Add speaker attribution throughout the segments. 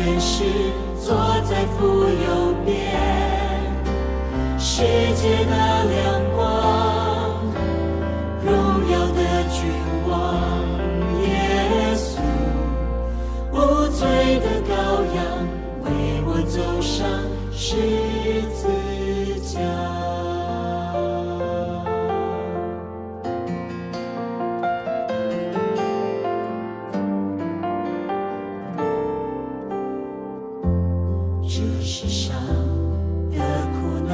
Speaker 1: 權勢，坐在父右邊，世界的亮光，榮耀的君王，耶穌，無罪的羔羊，為我走上十字架。這世上的苦難，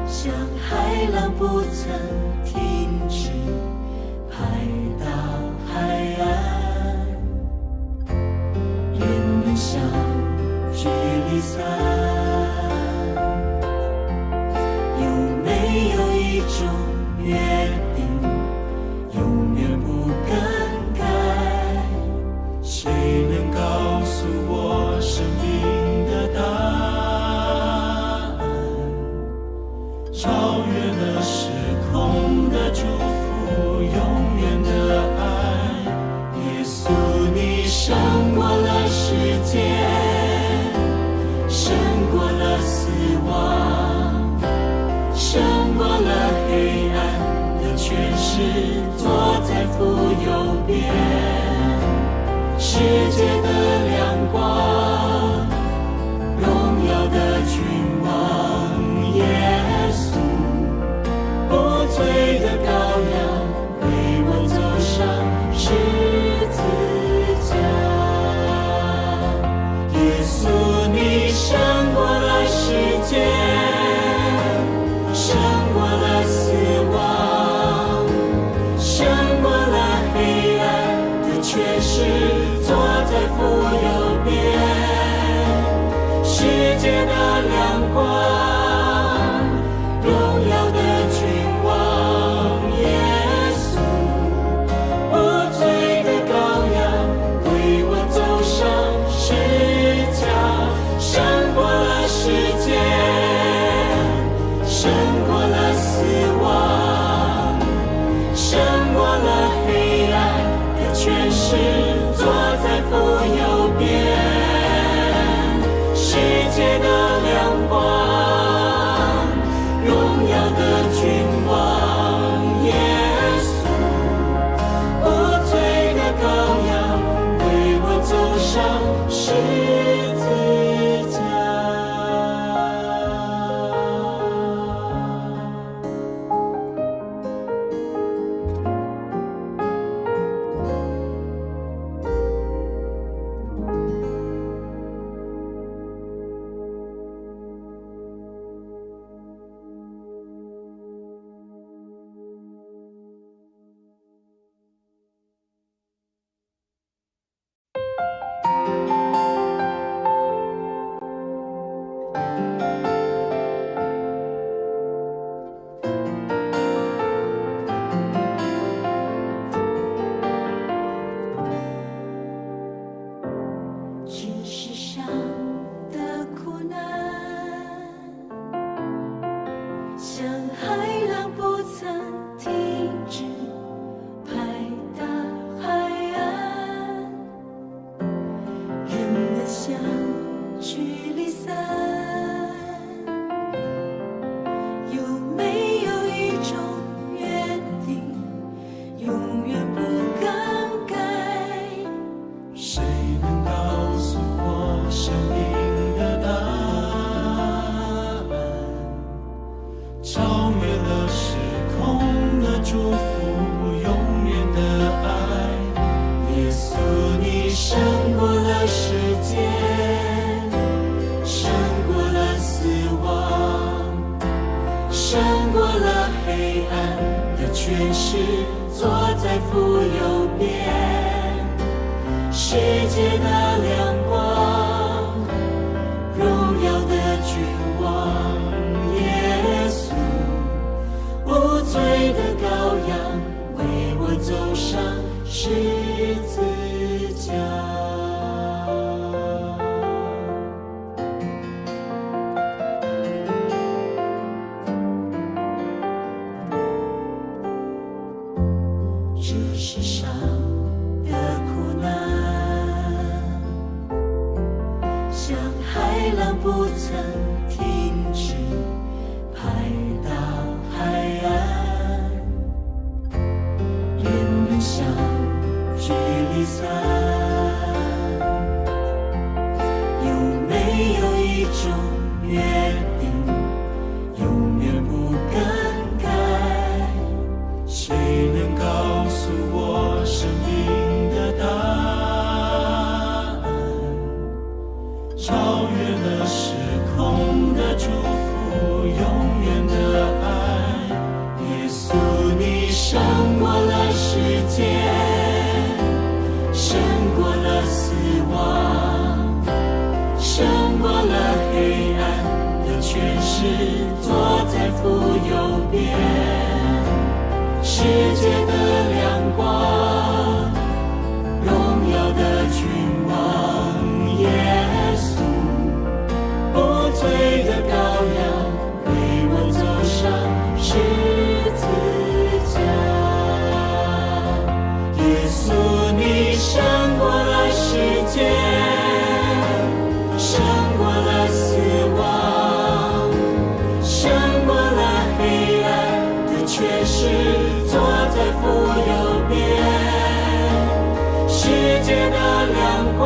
Speaker 1: 像海浪不曾停止，拍打海岸。人們相聚離散，有沒有一種約定，永遠不更改？
Speaker 2: 誰能告訴我生命的答案？超越了時空的祝福，永遠的愛。
Speaker 1: 耶穌，你勝過了世界，勝過了死亡，勝過了黑暗的權勢，坐在父右邊。世界的亮光，榮耀的君王，耶穌，無罪的羔羊，為我走上十字架。耶穌，你勝過了世界，勝過了死亡，勝過了黑暗的權勢，坐在父右邊。世界的亮光，榮耀的君王，耶穌，無罪的羔羊，為我走上十架，勝過了世界，勝過了死亡，勝過了黑暗的權勢，坐在父右邊。世界的亮光，榮耀的君王，耶穌，無罪的羔羊，為我走上十字架。這世上的苦難，像海浪不曾停止，拍打海岸。人們相聚離散，有沒有一種約定，永遠不更改？
Speaker 2: 誰能告訴我生命的答案？超越了時空的祝福，永遠的愛。
Speaker 1: 耶穌，你勝過了世界，勝過了死亡，勝過了黑暗的權勢，坐在父右邊。世界的亮光，榮耀的君王，耶穌，無罪的羔羊，為我走上十字架。這世上的苦難，不曾停止拍打海岸，人们相聚离散。有没有一种约定，永远不更改？
Speaker 2: 谁能告诉我生命的答案？超越了时空的祝福，永远的爱。
Speaker 1: 耶稣，你胜过了世界，胜过了死亡，胜过了黑暗的权势，坐在父右边。世界的亮光，荣耀的君王，耶稣，无罪的羔羊，为我走上十字架。耶稣，你胜过了世界，胜过了死亡，胜过了黑暗的权势，坐在父右边。世界的亮光，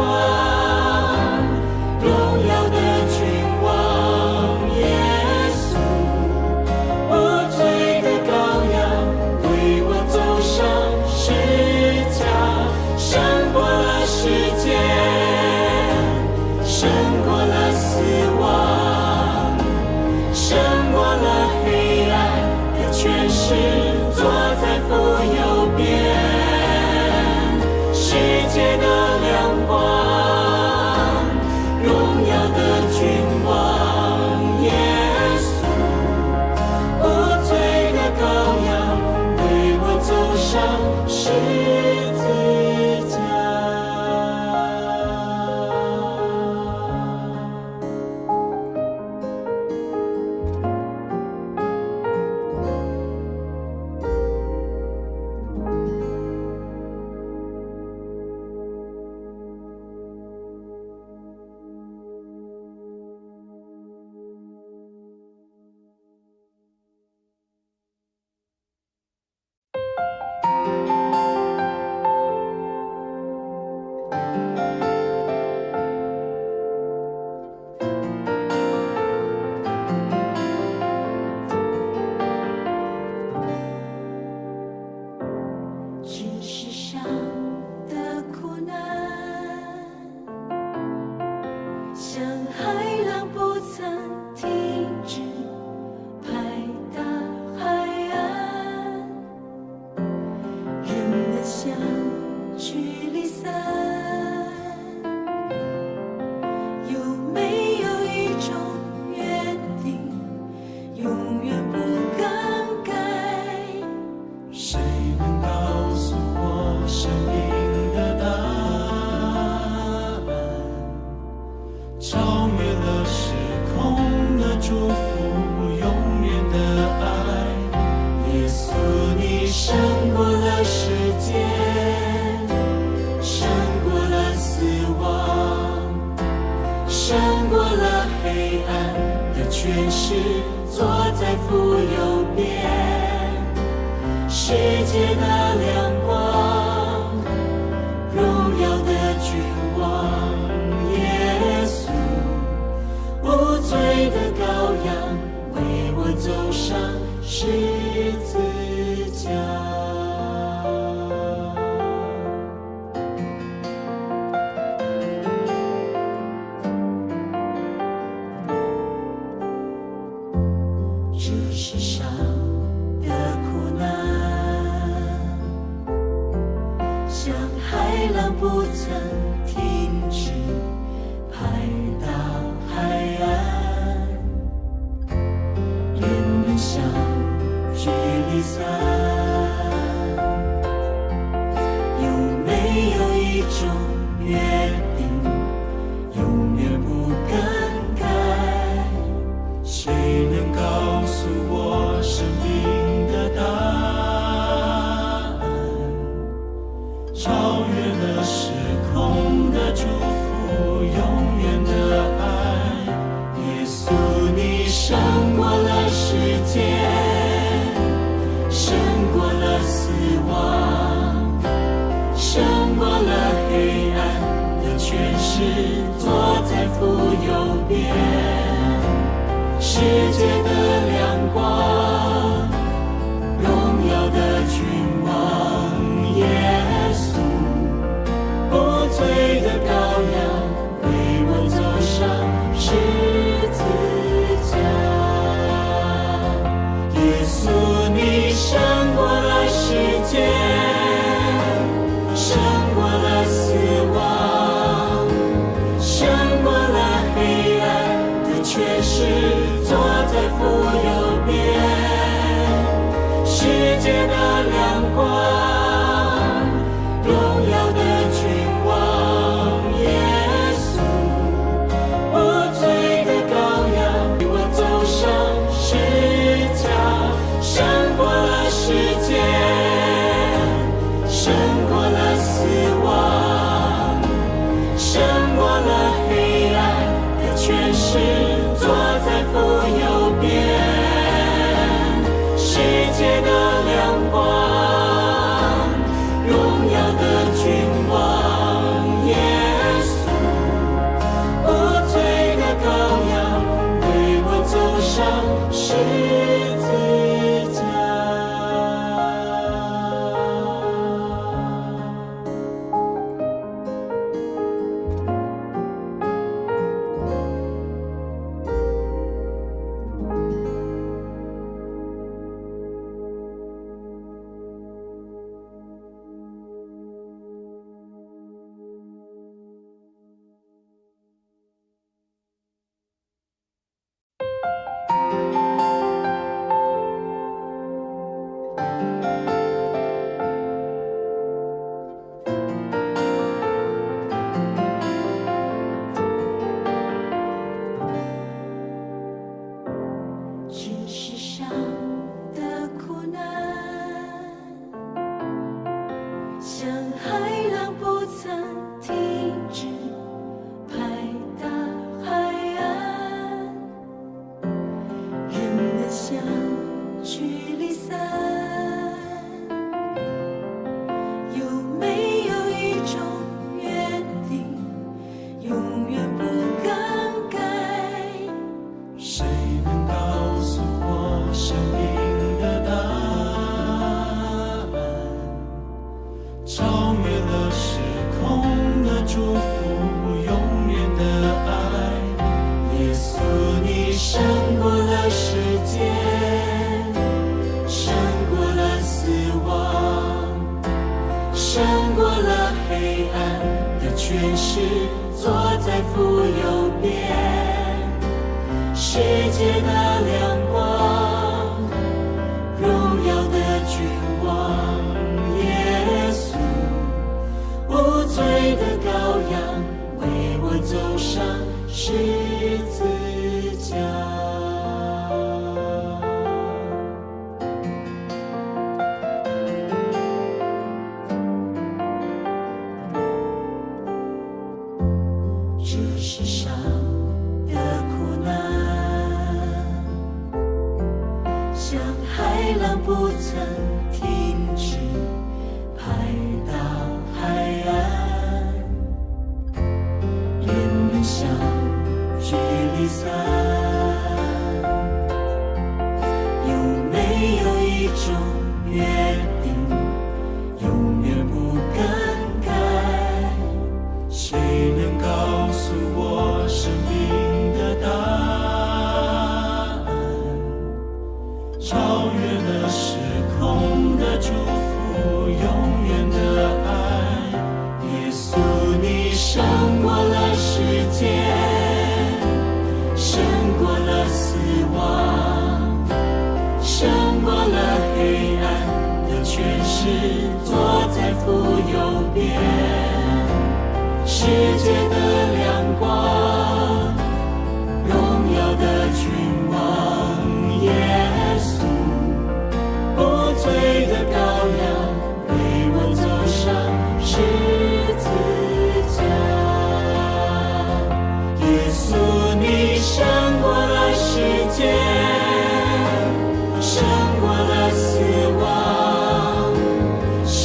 Speaker 1: 荣耀的君王，耶稣，无罪的羔羊，为我走上十架，胜过了世界，胜过了死亡，胜过了黑暗的权势，坐在父右边。世界的亮光，荣耀的君王，耶稣，无罪的羔羊，为我走上十字架。这世上的苦难，像海浪不曾停止拍打海岸，人们相聚离散。有没有一种约定，永远不更改？
Speaker 2: 谁能告诉我生命的答案？超越了时空的祝福，永远的爱。
Speaker 1: 耶稣，你胜过了世界，胜过了死亡，胜过了黑暗的权势，坐在父右边。世界的亮光，荣耀的君王，耶稣，无罪的羔羊，为我走上十字架。这世上的苦难，像海浪不曾停止拍打海岸，人们相聚离散。有没有一种约定，永远不更改？
Speaker 2: 谁能告诉我生命的答案？超越了时空的祝福，永远的爱。
Speaker 1: 坐在父右邊，世界的亮光，榮耀的君王耶穌，無罪的羔羊，為我走上十字架。耶穌，你勝過了世界，勝過了死亡，勝過了黑暗的權勢，坐在父右邊，世界的亮光，榮耀的君王耶穌，無罪的羔羊，為我走上十架，勝過了世界，勝過了死亡，勝過了黑暗的權勢，坐在父右邊，世界的亮光，榮耀的君王耶穌，無罪的羔羊，為我走上十字架。
Speaker 3: 這世上的苦難，像海浪不曾停止拍打海岸，人們相聚離散，有沒有一種約定，永遠不更改？
Speaker 2: 誰能告訴我生命的答案？超越了時空的祝福，永遠的愛。
Speaker 1: 耶穌，你勝過了世界，勝過了死亡，勝過了黑暗的權勢，坐在父右邊，世界的亮光，榮耀的君王耶穌，無罪的羔羊，為我走上十字架。這世上的苦難，像海浪不曾停止拍打海岸，人們相聚離散，有沒有一種約定，永遠不更改？
Speaker 2: 誰能告訴我生命的答案？超越了時空的祝福，永遠的愛。
Speaker 1: 耶穌，你勝過了世界，勝過了死亡，勝過了黑暗的權勢，坐在父右邊，世界的亮光，榮耀的君王耶穌，無罪的羔羊，為我走上十字架。耶穌，你勝過了世界，勝過了死亡，勝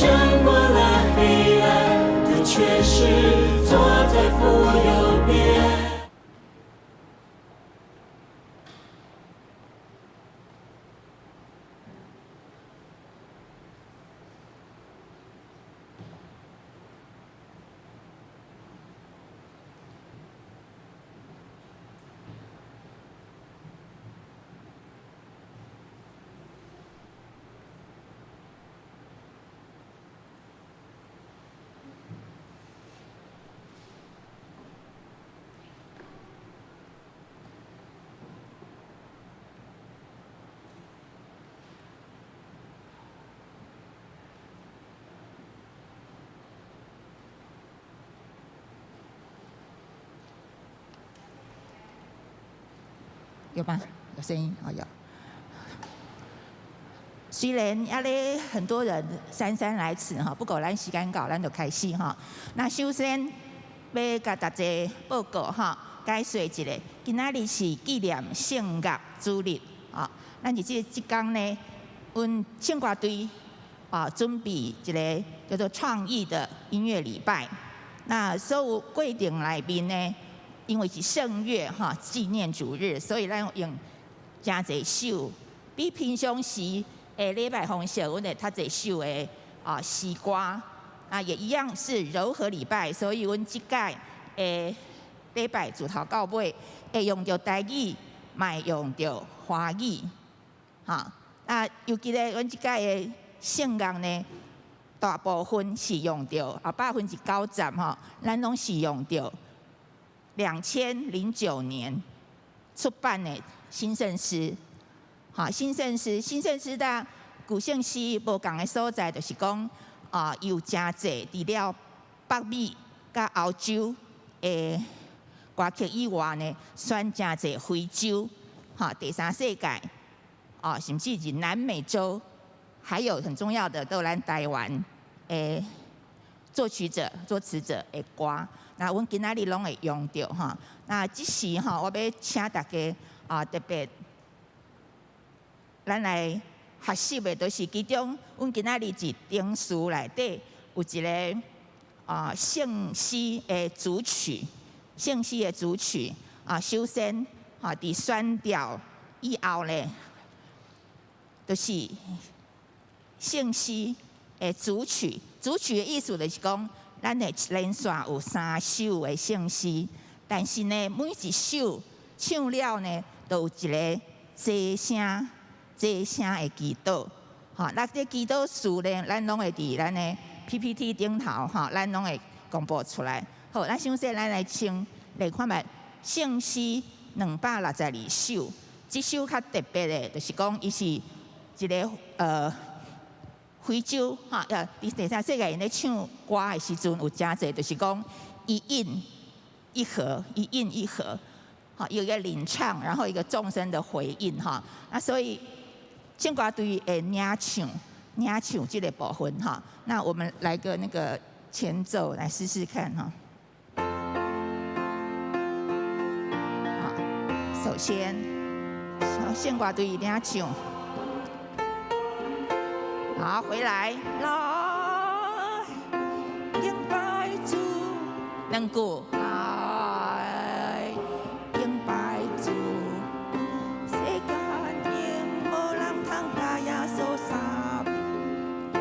Speaker 1: 過了黑暗的權勢，坐在父
Speaker 4: 有嗎？有聲音？哦，有。雖然遐咧很多人姍姍來遲哈，不過咱時間到，咱就開始哈。那首先欲共大家報告哈，解說一下，今仔日是紀念聖樂主日啊。咱佇這工呢，阮聖歌隊啊準備一个叫做創意的音樂禮拜。那所有過程內面呢，因為是聖樂哈紀念主日，所以咱用誠濟首，比平常時的禮拜方式，阮會較濟首的啊詩歌，啊也一樣是柔和禮拜，所以阮這屆的禮拜自頭到尾會用著台語，嘛會用著華語，哈。啊，尤其咧，阮這屆的聖樂呢，大部分是用著啊90%吼，咱攏是用著2009年出版的新聖詩。哈，新聖詩，新聖詩佮舊聖詩無仝的所在，就是講啊，有誠濟除了北美佮歐洲的歌曲以外呢，選誠濟非洲、哈第三世界啊，甚至是南美洲，還有很重要的，都咱台灣的作曲者、作詞者的歌。那阮今仔日攏會用著哈。那這時吼，我欲請大家啊，特別咱來學習的，就是其中，阮今仔日佇程序內底有一个啊聖詩的組曲，聖詩的組曲啊，首先啊，佇選調以後咧，就是聖詩的組曲。組曲的意思就是講，咱會連續有三首的聖詩，但是呢，每一首唱了呢，都有一个齊聲。齊聲的祈禱，吼，那這祈禱詞呢，咱攏會佇咱的 PPT 頂頭，吼，咱攏會公布出來。好，咱首先咱來先來看覓聖詩262首，這首較特別的，就是講伊是一个非洲哈，佇第三世界𪜶咧唱歌的時陣，有誠濟，就是講一應一和，一應一和，好，有一個領唱，然後一個眾聲的回應，哈，那所以聖歌隊會領唱，領唱這个部分，哈。那我們來個那個前奏來試試看，哈。好，首先，聖歌隊領唱，好，回來，來敬拜主，兩句，來敬拜主，世間永無人通佮耶穌相比，來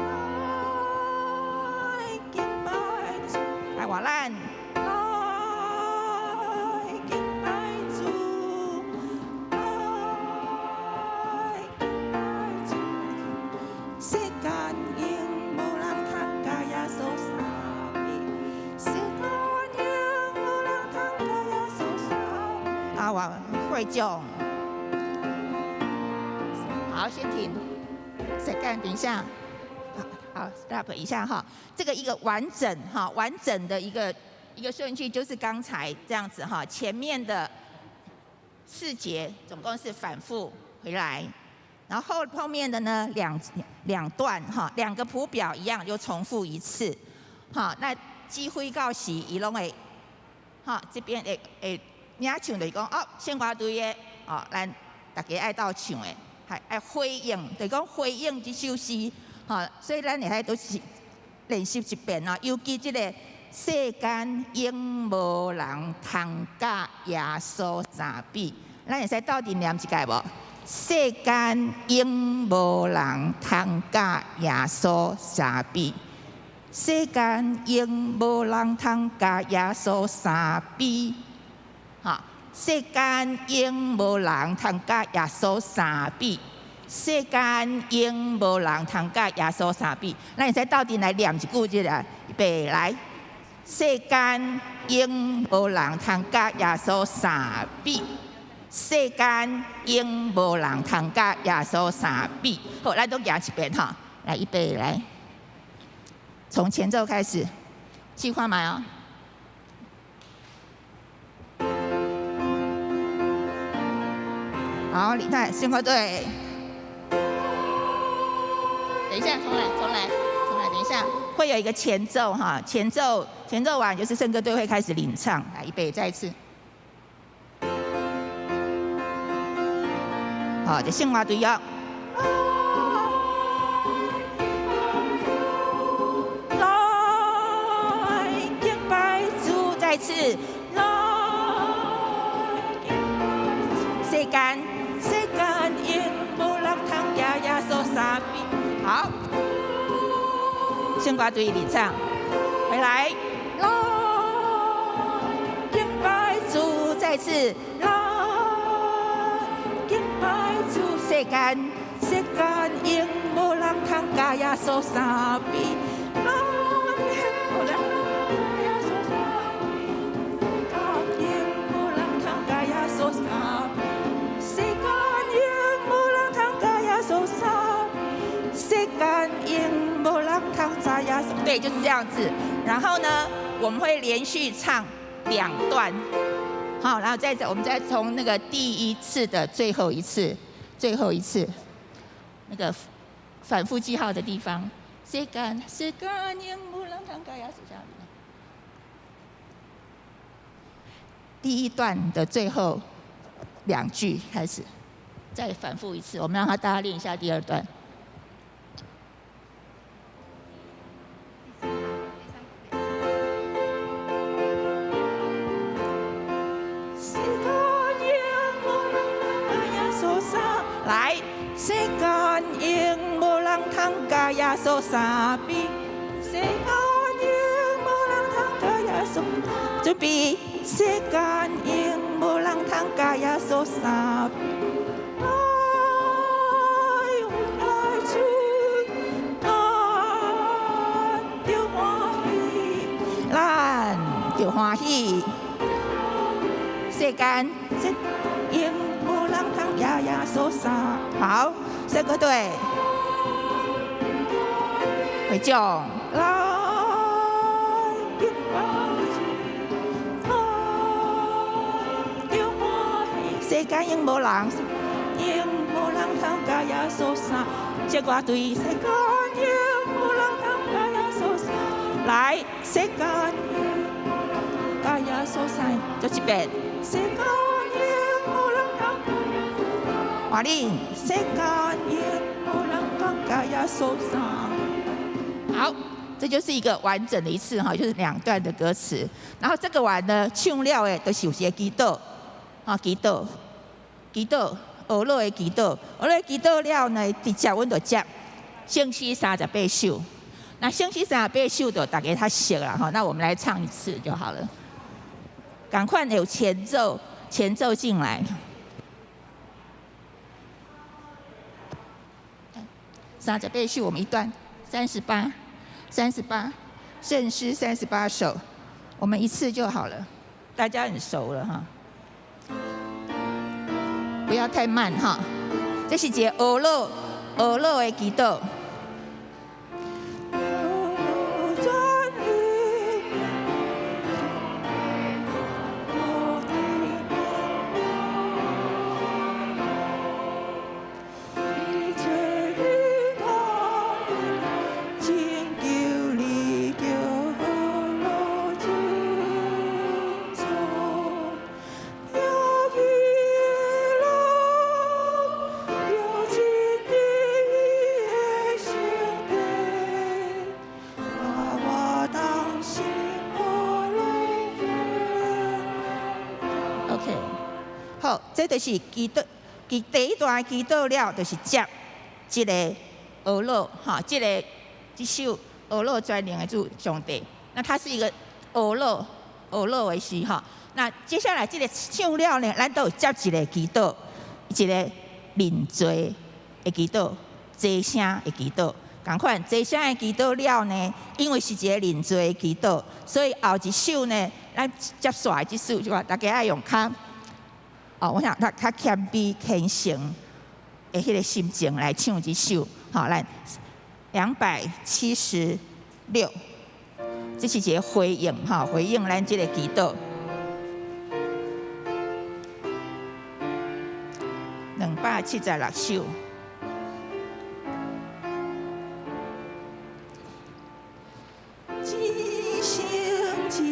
Speaker 4: 敬拜主，來換咱，來敬拜主，來敬拜主，世間永無人通佮耶穌相比，世間永無人通佮耶穌相比。啊，我會長，好，先停，再幹，等一下，好，stop 一下哈。這個一個完整哈，完整的一個順序就是剛才這樣子哈，前面的四節總共是反覆回來，然後後面的呢兩段哈，兩個譜表一樣又重複一次，哈，那指揮到時伊攏會哈，這邊會會領唱就是講哦，聖歌隊的哦，咱大家愛鬥唱的，還愛回應，就是講回應這首詩，哈，所以咱會使都是練習一遍啊，尤其這个世間永無人通佮耶穌相比，咱會使鬥陣念一擺無？世間永無人通佮耶穌相比，世間永無人通佮耶穌相比，哈！世間永無人通佮耶穌相比，世間永無人通佮耶穌相比。咱會使鬥陣來念一句這个，預備來。世間永無人通佮耶穌相比，世間永無人通佮耶穌相比。好，咱攏行一遍哈，來，預備來，從前奏開始，試看覓哦。好，李太，聖歌隊。等一下，重來，重來，重來。等一下，會有一個前奏哈，前奏，前奏完就是聖歌隊會開始領唱。來，預備，再一次。好，就聖歌隊哦。來敬拜主，再一次。來敬拜主。世間，世間永無人通佮耶穌相比。好，聖歌隊領唱，回來。來敬拜主，再次。來敬拜主，世間，世間永無人通佮耶穌相比。來，無人耶穌相比，世間永無人通佮耶穌相比，世間永無人通佮耶穌相比，世間永無人通佮耶穌。對，就是這樣子。然後呢，我們會連續唱兩段。好，然後再我們再從那個第一次的最後一次，最後一次，那個反覆記號的地方。世間，世間永無人通佮耶穌相比。第一段的最後兩句開始，再反覆一次。我們讓他大家練一下第二段。來，世間永無人通佮耶穌相比，世間永無人通佮耶穌。準備，世間永無人通佮耶穌相比。來，來主，咱著歡喜，咱著歡喜。世間，世永無人通佮耶穌相。好，聖歌隊，回將來敬拜主，咱著歡喜。世間永無人，永無人通佮耶穌相。這歌隊，世間永無人通佮耶穌相。來，世間佮耶穌相，做一遍。世間永無人通。華麗，世間永無人通佮耶穌相。好，這就是一個完整的一次哈，就是兩段的歌詞。然後這個完呢，唱了的都是有一個祈禱，啊，祈禱，祈禱，學樂的祈禱，學樂祈禱了呢，直接阮就接聖詩三十八首。那聖詩三十八首就大家較熟啦哈，那我們來唱一次就好了。趕快有前奏，前奏進來。三十八首，我們一段三十八，三十八，聖詩三十八首，我們一次就好了，大家很熟了哈，不要太慢哈。這是一個學樂學樂的祈禱。好，這就是祈禱，其第一段祈禱了，就是接這個學樂哈，這個這首學樂全能的主上帝。那它是一個學樂學樂的詩哈。那接下來這個唱了呢，咱都有接一個祈禱，一個認罪的祈禱，齊聲的祈禱。仝款齊聲的祈禱了呢，因為是一個認罪的祈禱，所以後一首呢，咱接煞的這首就話大家愛用較。哦，我想他較謙卑虔誠的彼個心情來唱這首，好，來276，這是一個回應，哈，回應咱這個祈禱。576首。一生只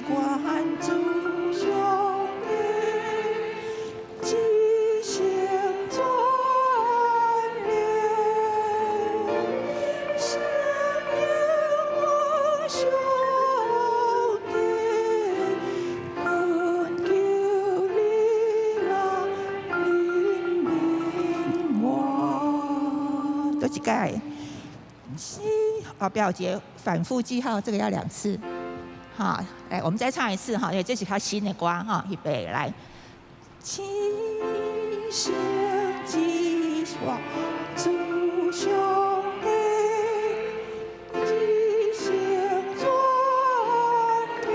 Speaker 4: 願主上帝，一生專念，聖靈我上帝，懇求你來憐憫我。都一擺？是哦，不要結反覆記號，這個要兩次。好，來，我們再唱一次哈，因為這是較新的歌哈，預備來。一生只願主上帝，一生專念，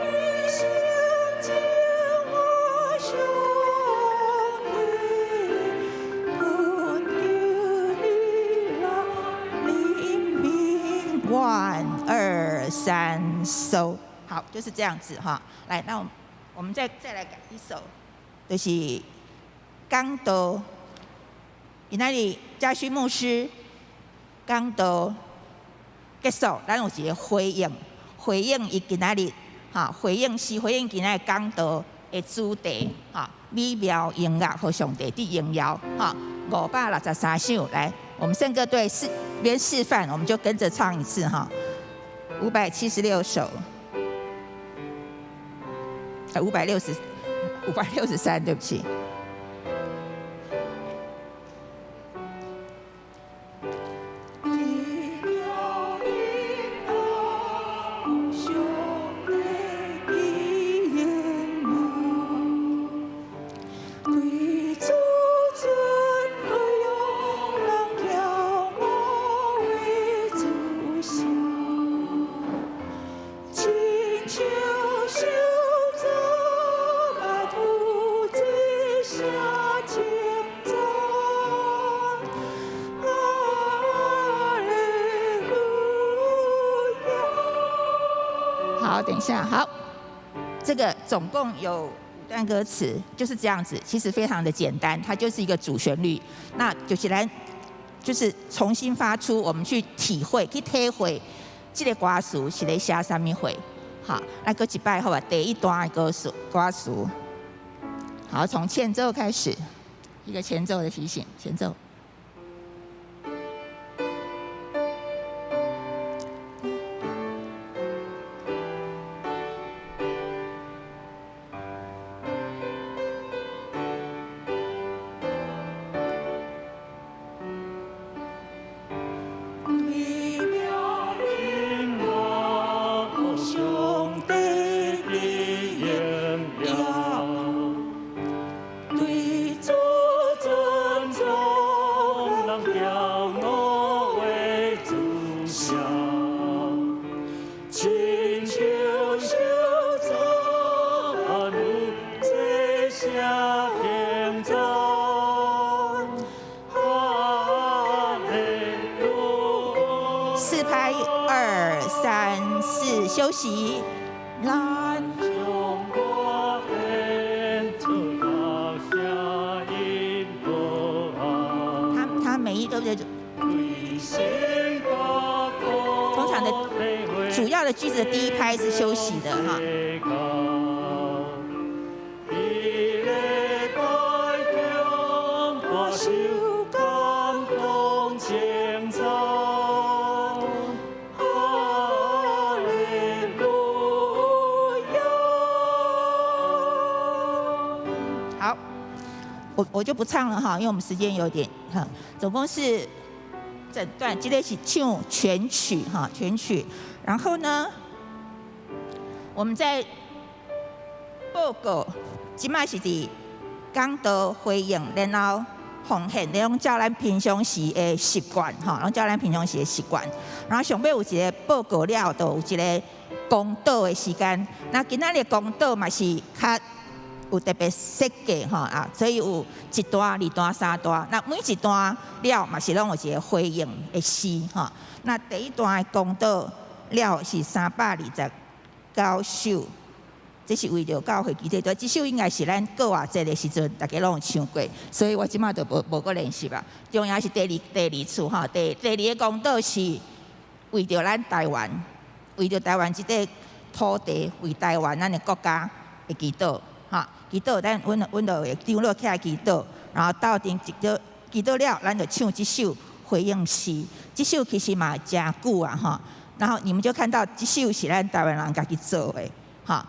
Speaker 4: 一生敬我上帝，懇求你來憐憫。One 二三，收，好，就是這樣子哈。來，那我們再來改一首，就是講道。今仔日嘉勳牧師講道結束，咱有一個回應，回應伊今仔日哈，回應是回應今仔日講道的主題哈，美妙音樂予上帝得榮耀哈，563首，來，我們聖歌隊示邊示範，我們就跟着唱一次哈，576首，560，563，對不起。好，等一下，好，這個總共有五段歌詞，就是這樣子，其實非常的簡單，它就是一個主旋律，那就是來，就是重新發出，我們去體會，去體會這個歌詞是咧寫啥物貨。好，來閣一擺好吧，第一段的歌詞，歌詞，好，從前奏開始，一個前奏的提醒，前奏。四拍，二三四，休息。咱他每一個的通常的主要的句子的第一拍是休息的哈。好，我就不唱了哈，因為我們時間有點哈。總共是整段，這個是唱全曲哈，全曲。然後呢，我們在報告，這擺是佇講道回應，然後奉獻，攏照咱平常時的習慣哈，攏照咱平常時的習慣。然後上尾有一個報告了，就有一個公禱的時間。那今仔日公禱嘛是較有特別設計吼啊，所以有一段、二段、三段。那每一段了嘛是攏有一個回應的詩吼。那第一段的講道了是329首，這是為著教會祈禱。這首應該是咱過活節的時陣，大家攏有唱過，所以我這馬就無無閣練習啊。重要是第二次吼，第二个講道是為著咱台灣，為著台灣這塊土地，為台灣咱的國家的祈禱，哈，祈禱咱阮就會長老起來祈禱，然後鬥陣一個祈禱了，咱就唱這首回應詩。這首其實嘛誠久啊，吼。然後你們就看到這首是咱台灣人家己做的，哈。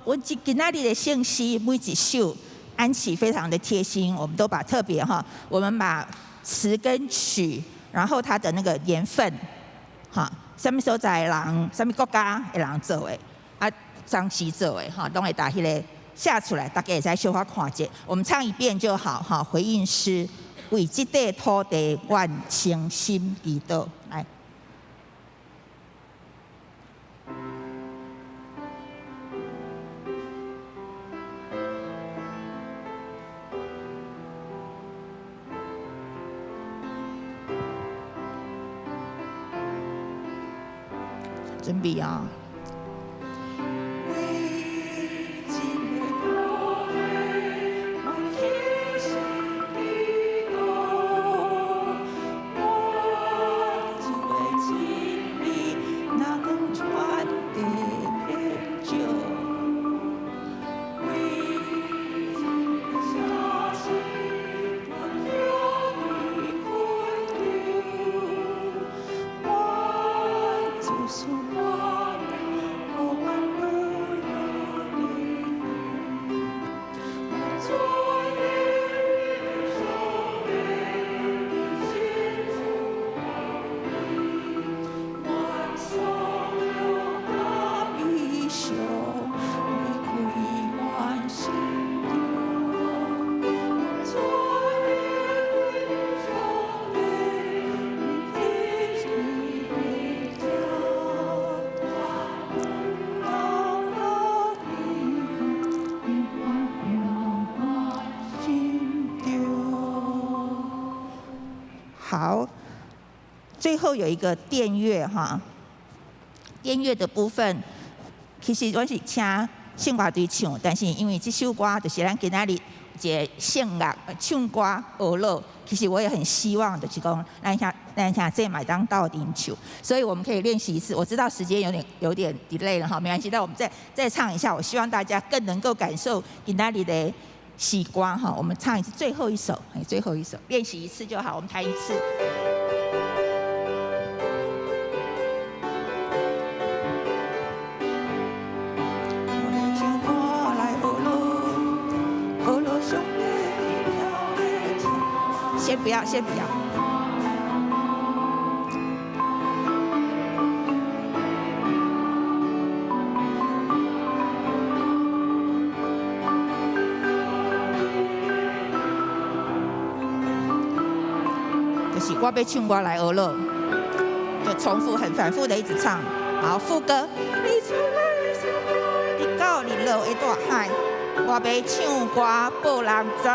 Speaker 4: 我今仔日的聖詩每一首，安琪非常的貼心，我們都把特別哈，我們把詞跟曲，然後它的那個年份，哈，啥物所在的人，啥物國家的人做的，啊，當時做的，哈，攏會共彼个寫出來，大家會使小可看者。我們唱一遍就好，哈，回應詩，為這塊土地，願誠心祈禱，來。準備啊！好，最後有一個殿樂哈，殿樂的部分，其實我是請聖樂隊唱，但是因為這首歌就是咱今仔日一个聖樂唱歌學樂，其實我也很希望就是講咱兄弟嘛會當鬥陣唱，所以我們可以練習一次。我知道時間有點 delay 了哈，沒關係，那我們再唱一下。我希望大家更能夠感受今仔日的詩歌哈，我們唱一次最後一首，最後一首練習一次就好，我們彈一次。先不要，先不要。就是我欲唱歌來學樂，就重複很反覆的一直唱。好，副歌。直到日落的大海，我欲唱歌予人知。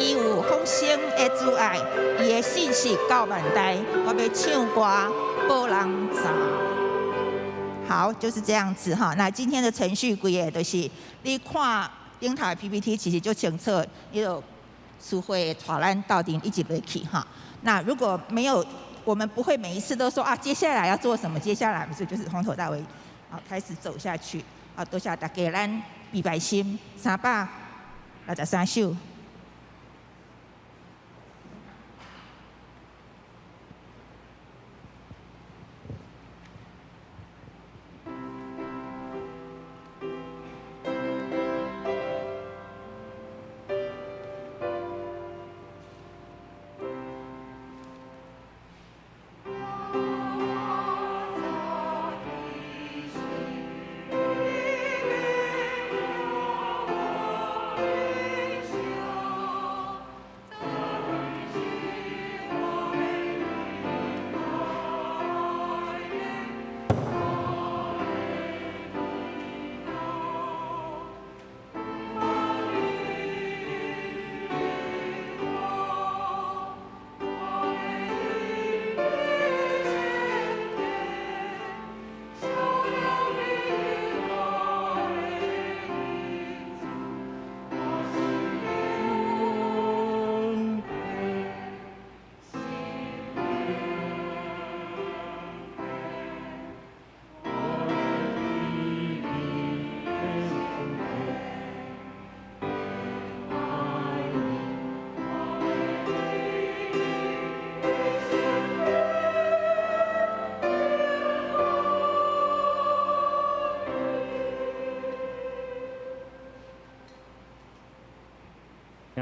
Speaker 4: 伊有豐盛的慈愛，伊的信實到萬代。我欲唱歌予人知。好，就是這樣子哈。那今天的程序規個就是你看頂頭的 PPT，其實就清楚，你就書會帶咱鬥陣一直落去哈。那如果沒有，我們不會每一次都說啊，接下來要做什麼？接下來不是就是從頭到尾啊開始走下去啊。多謝大家，咱禮拜心363首。
Speaker 1: 我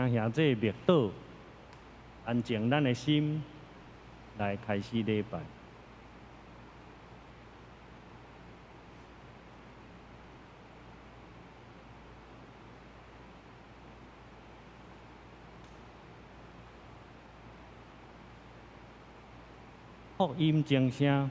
Speaker 5: 請兄弟默禱，安靜咱的心，來開始禮拜。福音鐘聲。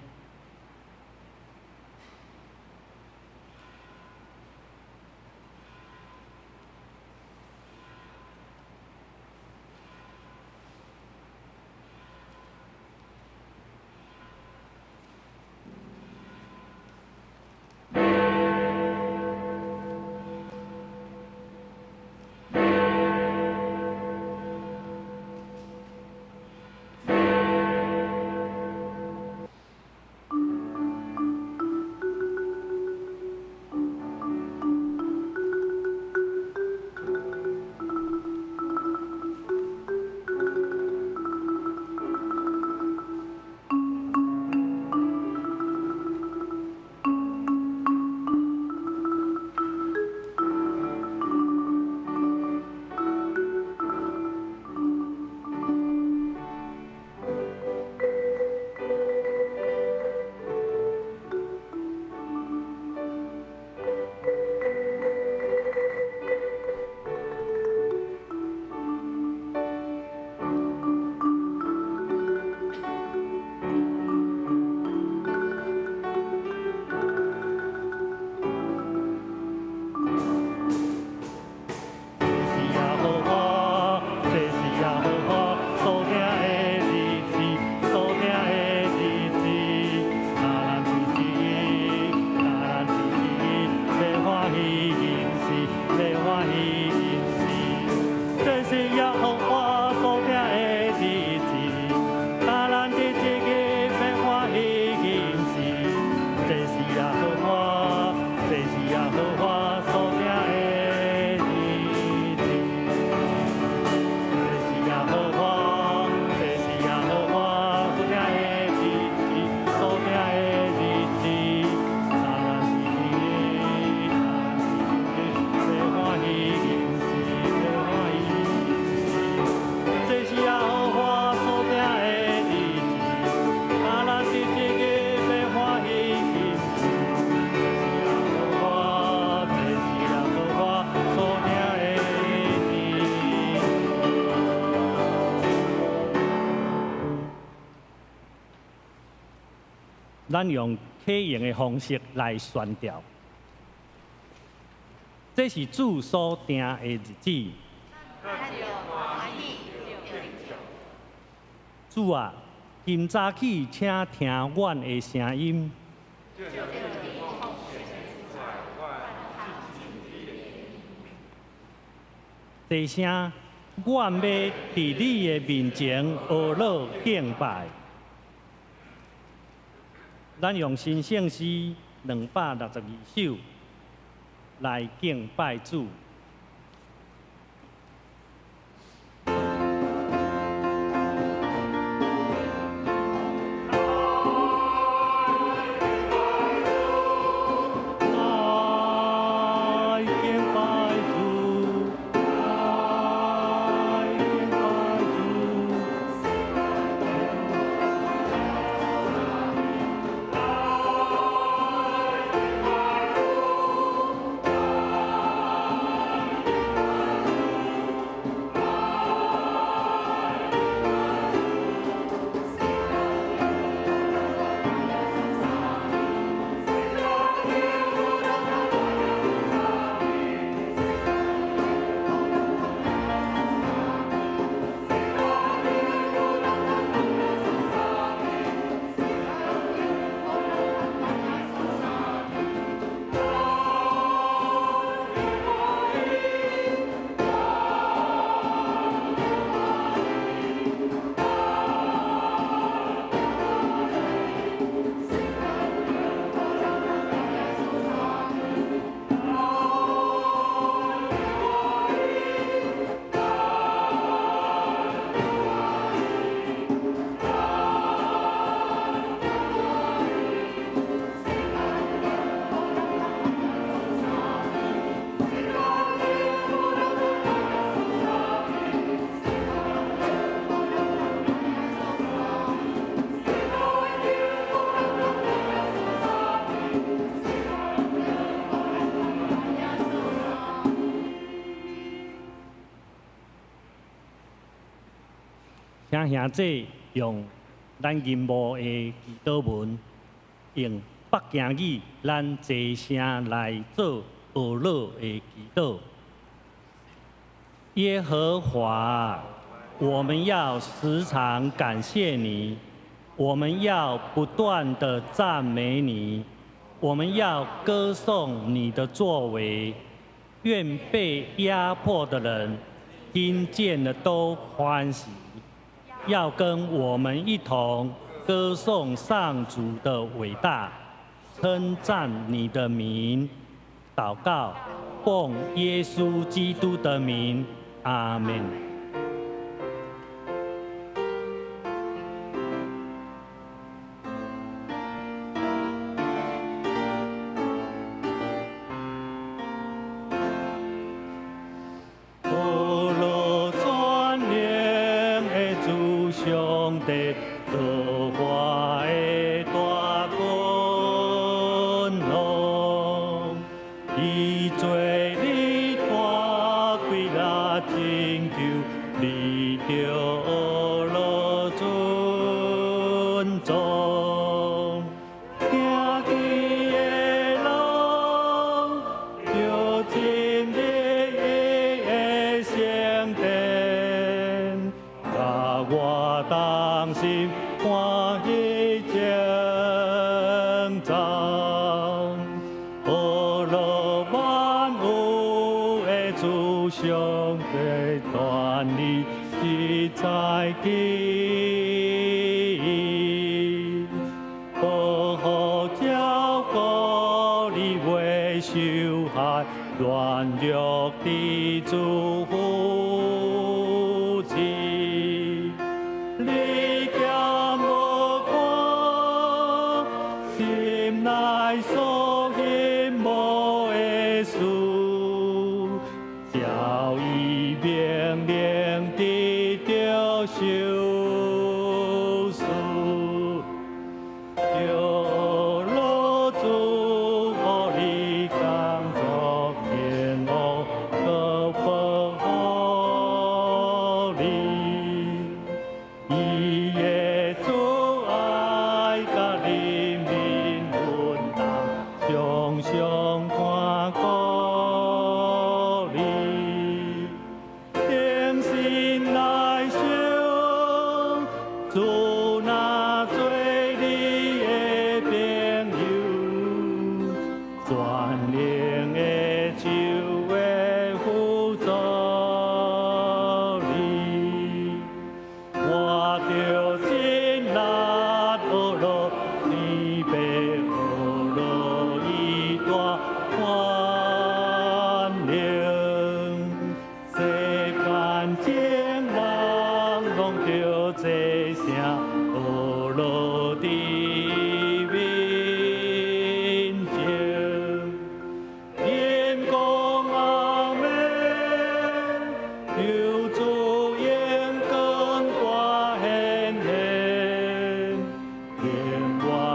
Speaker 5: 咱用啟用的方式來宣調，這是主所定的日子。主啊，今早起請聽阮的聲音。這聲，阮欲佇你的面前呵咾敬拜。咱用新聖詩262首來敬拜主。來敬拜主，來敬拜主。請兄姊用咱銀幕的祈禱文，用北京語，咱齊聲來做阿樂的祈禱。耶和華，我們要時常感謝你，我們要不斷的讚美你，我們要歌頌你的作為。願被壓迫的人聽見了都歡喜，要跟我們一同歌頌上主的偉大，稱讚你的名。禱告，奉耶穌基督的名，阿門。阿樂全能的主上帝，造化的大君王，伊做你大貴力拯救，你著阿樂尊崇。聽見的人，著進入伊的聖殿，佮我同心歡喜稱讚。阿樂萬有的主上帝，願你實在記憶，好好照顧你袂受害，軟弱的主扶持。你兼無看心內所希望的事，照伊命令得著賞賜。著阿樂主予你工作興旺，閣保護你。伊的慈愛佮人民分擔，常常看顧你。定心來想，主若做你的朋友，全能的手會輔助你。我著盡力阿樂，你欲阿樂伊大權能，世間眾人攏著齊聲阿樂佇面前。𪜶講阿們，求主榮光大顯現，永遠阿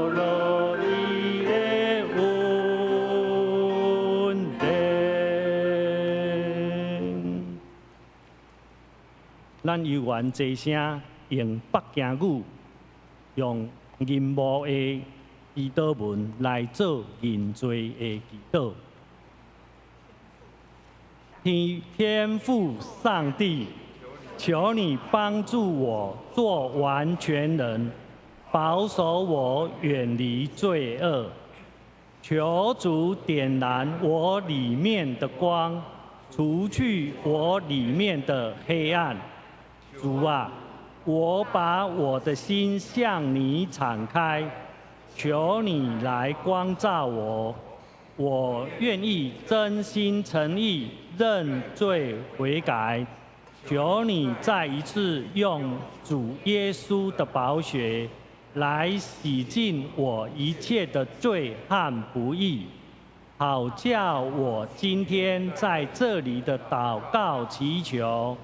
Speaker 5: 樂伊的恩典。咱猶原齊聲用北京語，用銀幕的祈禱文來做認罪的祈禱。天父上帝，求你幫助我做完全人，保守我遠離罪惡。求主點燃我裡面的光，除去我裡面的黑暗。主啊，我把我的心向你敞開，求你來光照我。我願意真心誠意認罪悔改，求你再一次用主耶穌的寶血來洗淨我一切的罪和不義，好叫我今天在這裡的禱告祈求，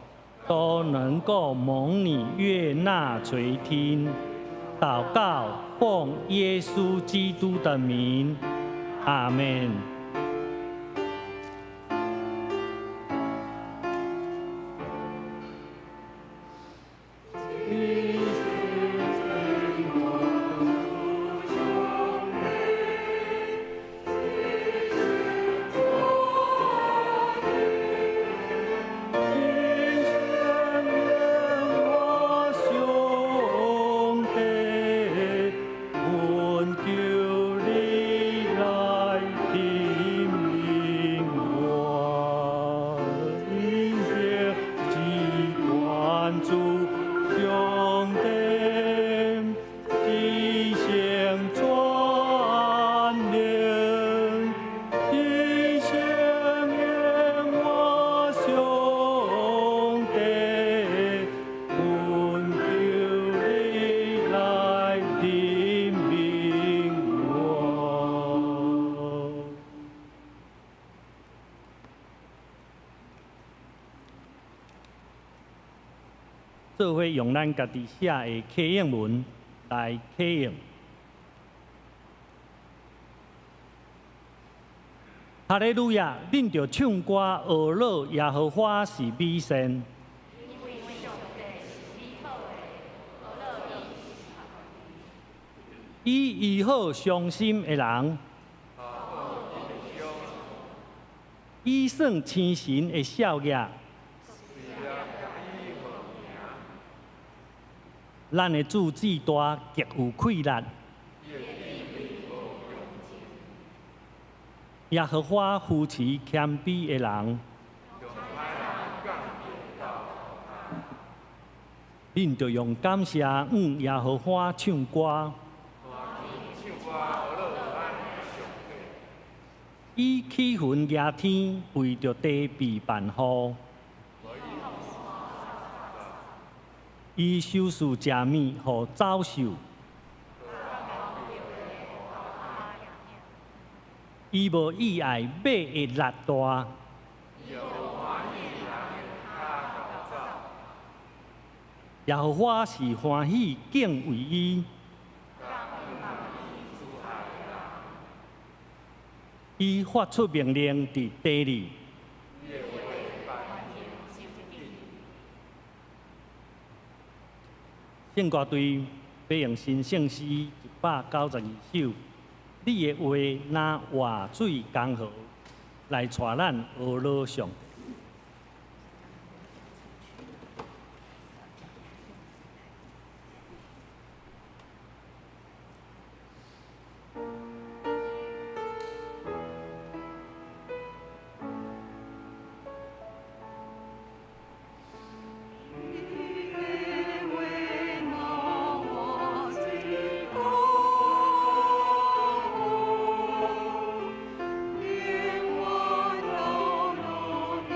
Speaker 5: 都能夠蒙你悅納垂聽。禱告奉耶穌基督的名，阿門。做伙用咱家己寫的啟應文來啟應。哈利路亞！恁著唱歌，呵咾耶和華是美善。伊醫好傷心的人，伊算清晨的笑靨。咱的主至大，極有氣力。耶和華扶持謙卑的人，恁著用感謝向耶和華唱歌。伊起雲壓天，為著地備萬雨。伊賞賜食物予走獸。伊無意愛馬的力大。耶和華是歡喜敬畏伊。伊發出命令佇地裡。聖歌隊欲用新聖詩192首，你的話若活水江河，來帶咱呵咾上帝。
Speaker 1: 你的話若活水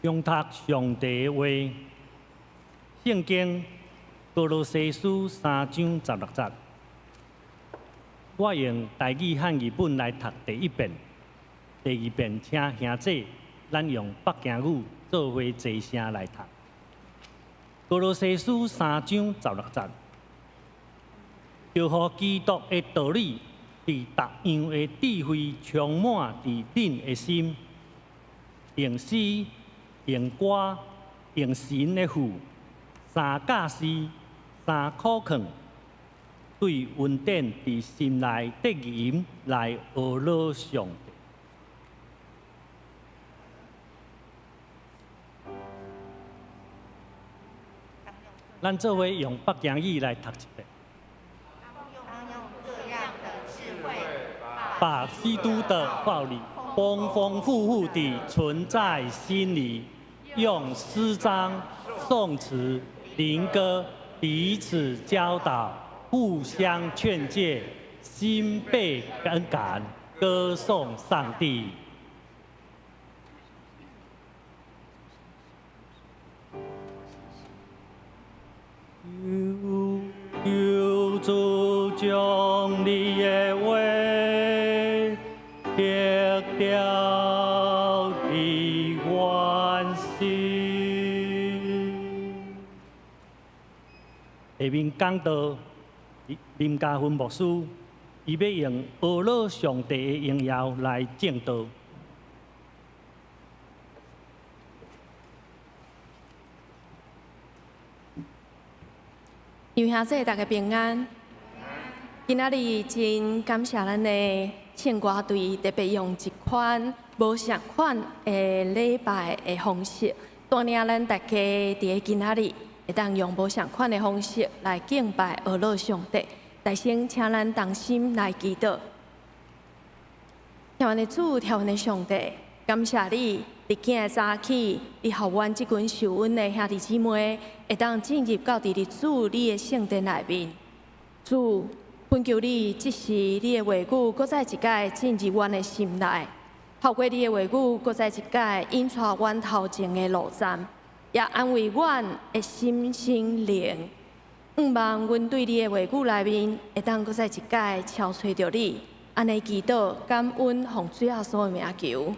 Speaker 5: 用讀上帝的話，聖經歌羅西書3章16節。我用台語漢語本來讀第一遍，第二遍請兄姊咱用北京語做伙齊聲來讀。歌羅西書三章十六節，就予基督的道理，佇各樣的智慧充滿佇恁的心，用詩、用歌、用神的賦，三教示、三苦勸，對恩典佇心內得吟來呵咾上帝。咱做伙用北京語來讀一遍。把基督的道理豐豐富富地存在心裡，用詩章、頌詞、靈歌彼此教導，互相勸誡，心被感感，歌頌上帝。求主將你的話刻雕佇阮心。下面講道林家芬牧師，伊欲用呵咾上帝的榮耀來證道。
Speaker 6: 弟兄姊妹，大家平安。今仔日真感謝咱的聖歌隊特別用一款無仝款的禮拜的方式，帶領咱大家佇咧今仔日會當用無仝款的方式來敬拜呵咾上帝。大聲請咱同心來祈禱。天的主，天的上帝，感謝你。佇今日早起，你予阮這群受恩的兄弟姊妹，會當進入到佇咧主你的聖殿內面。主，懇求你，這時你的話語，閣再一擺進入阮的心內，透過你的話語，閣再一擺引帶阮頭前的路站，也安慰阮的心身靈。向望阮對你的話語內面，會當閣再一擺敲揣著你，按呢祈禱感恩，奉主耶穌的名求。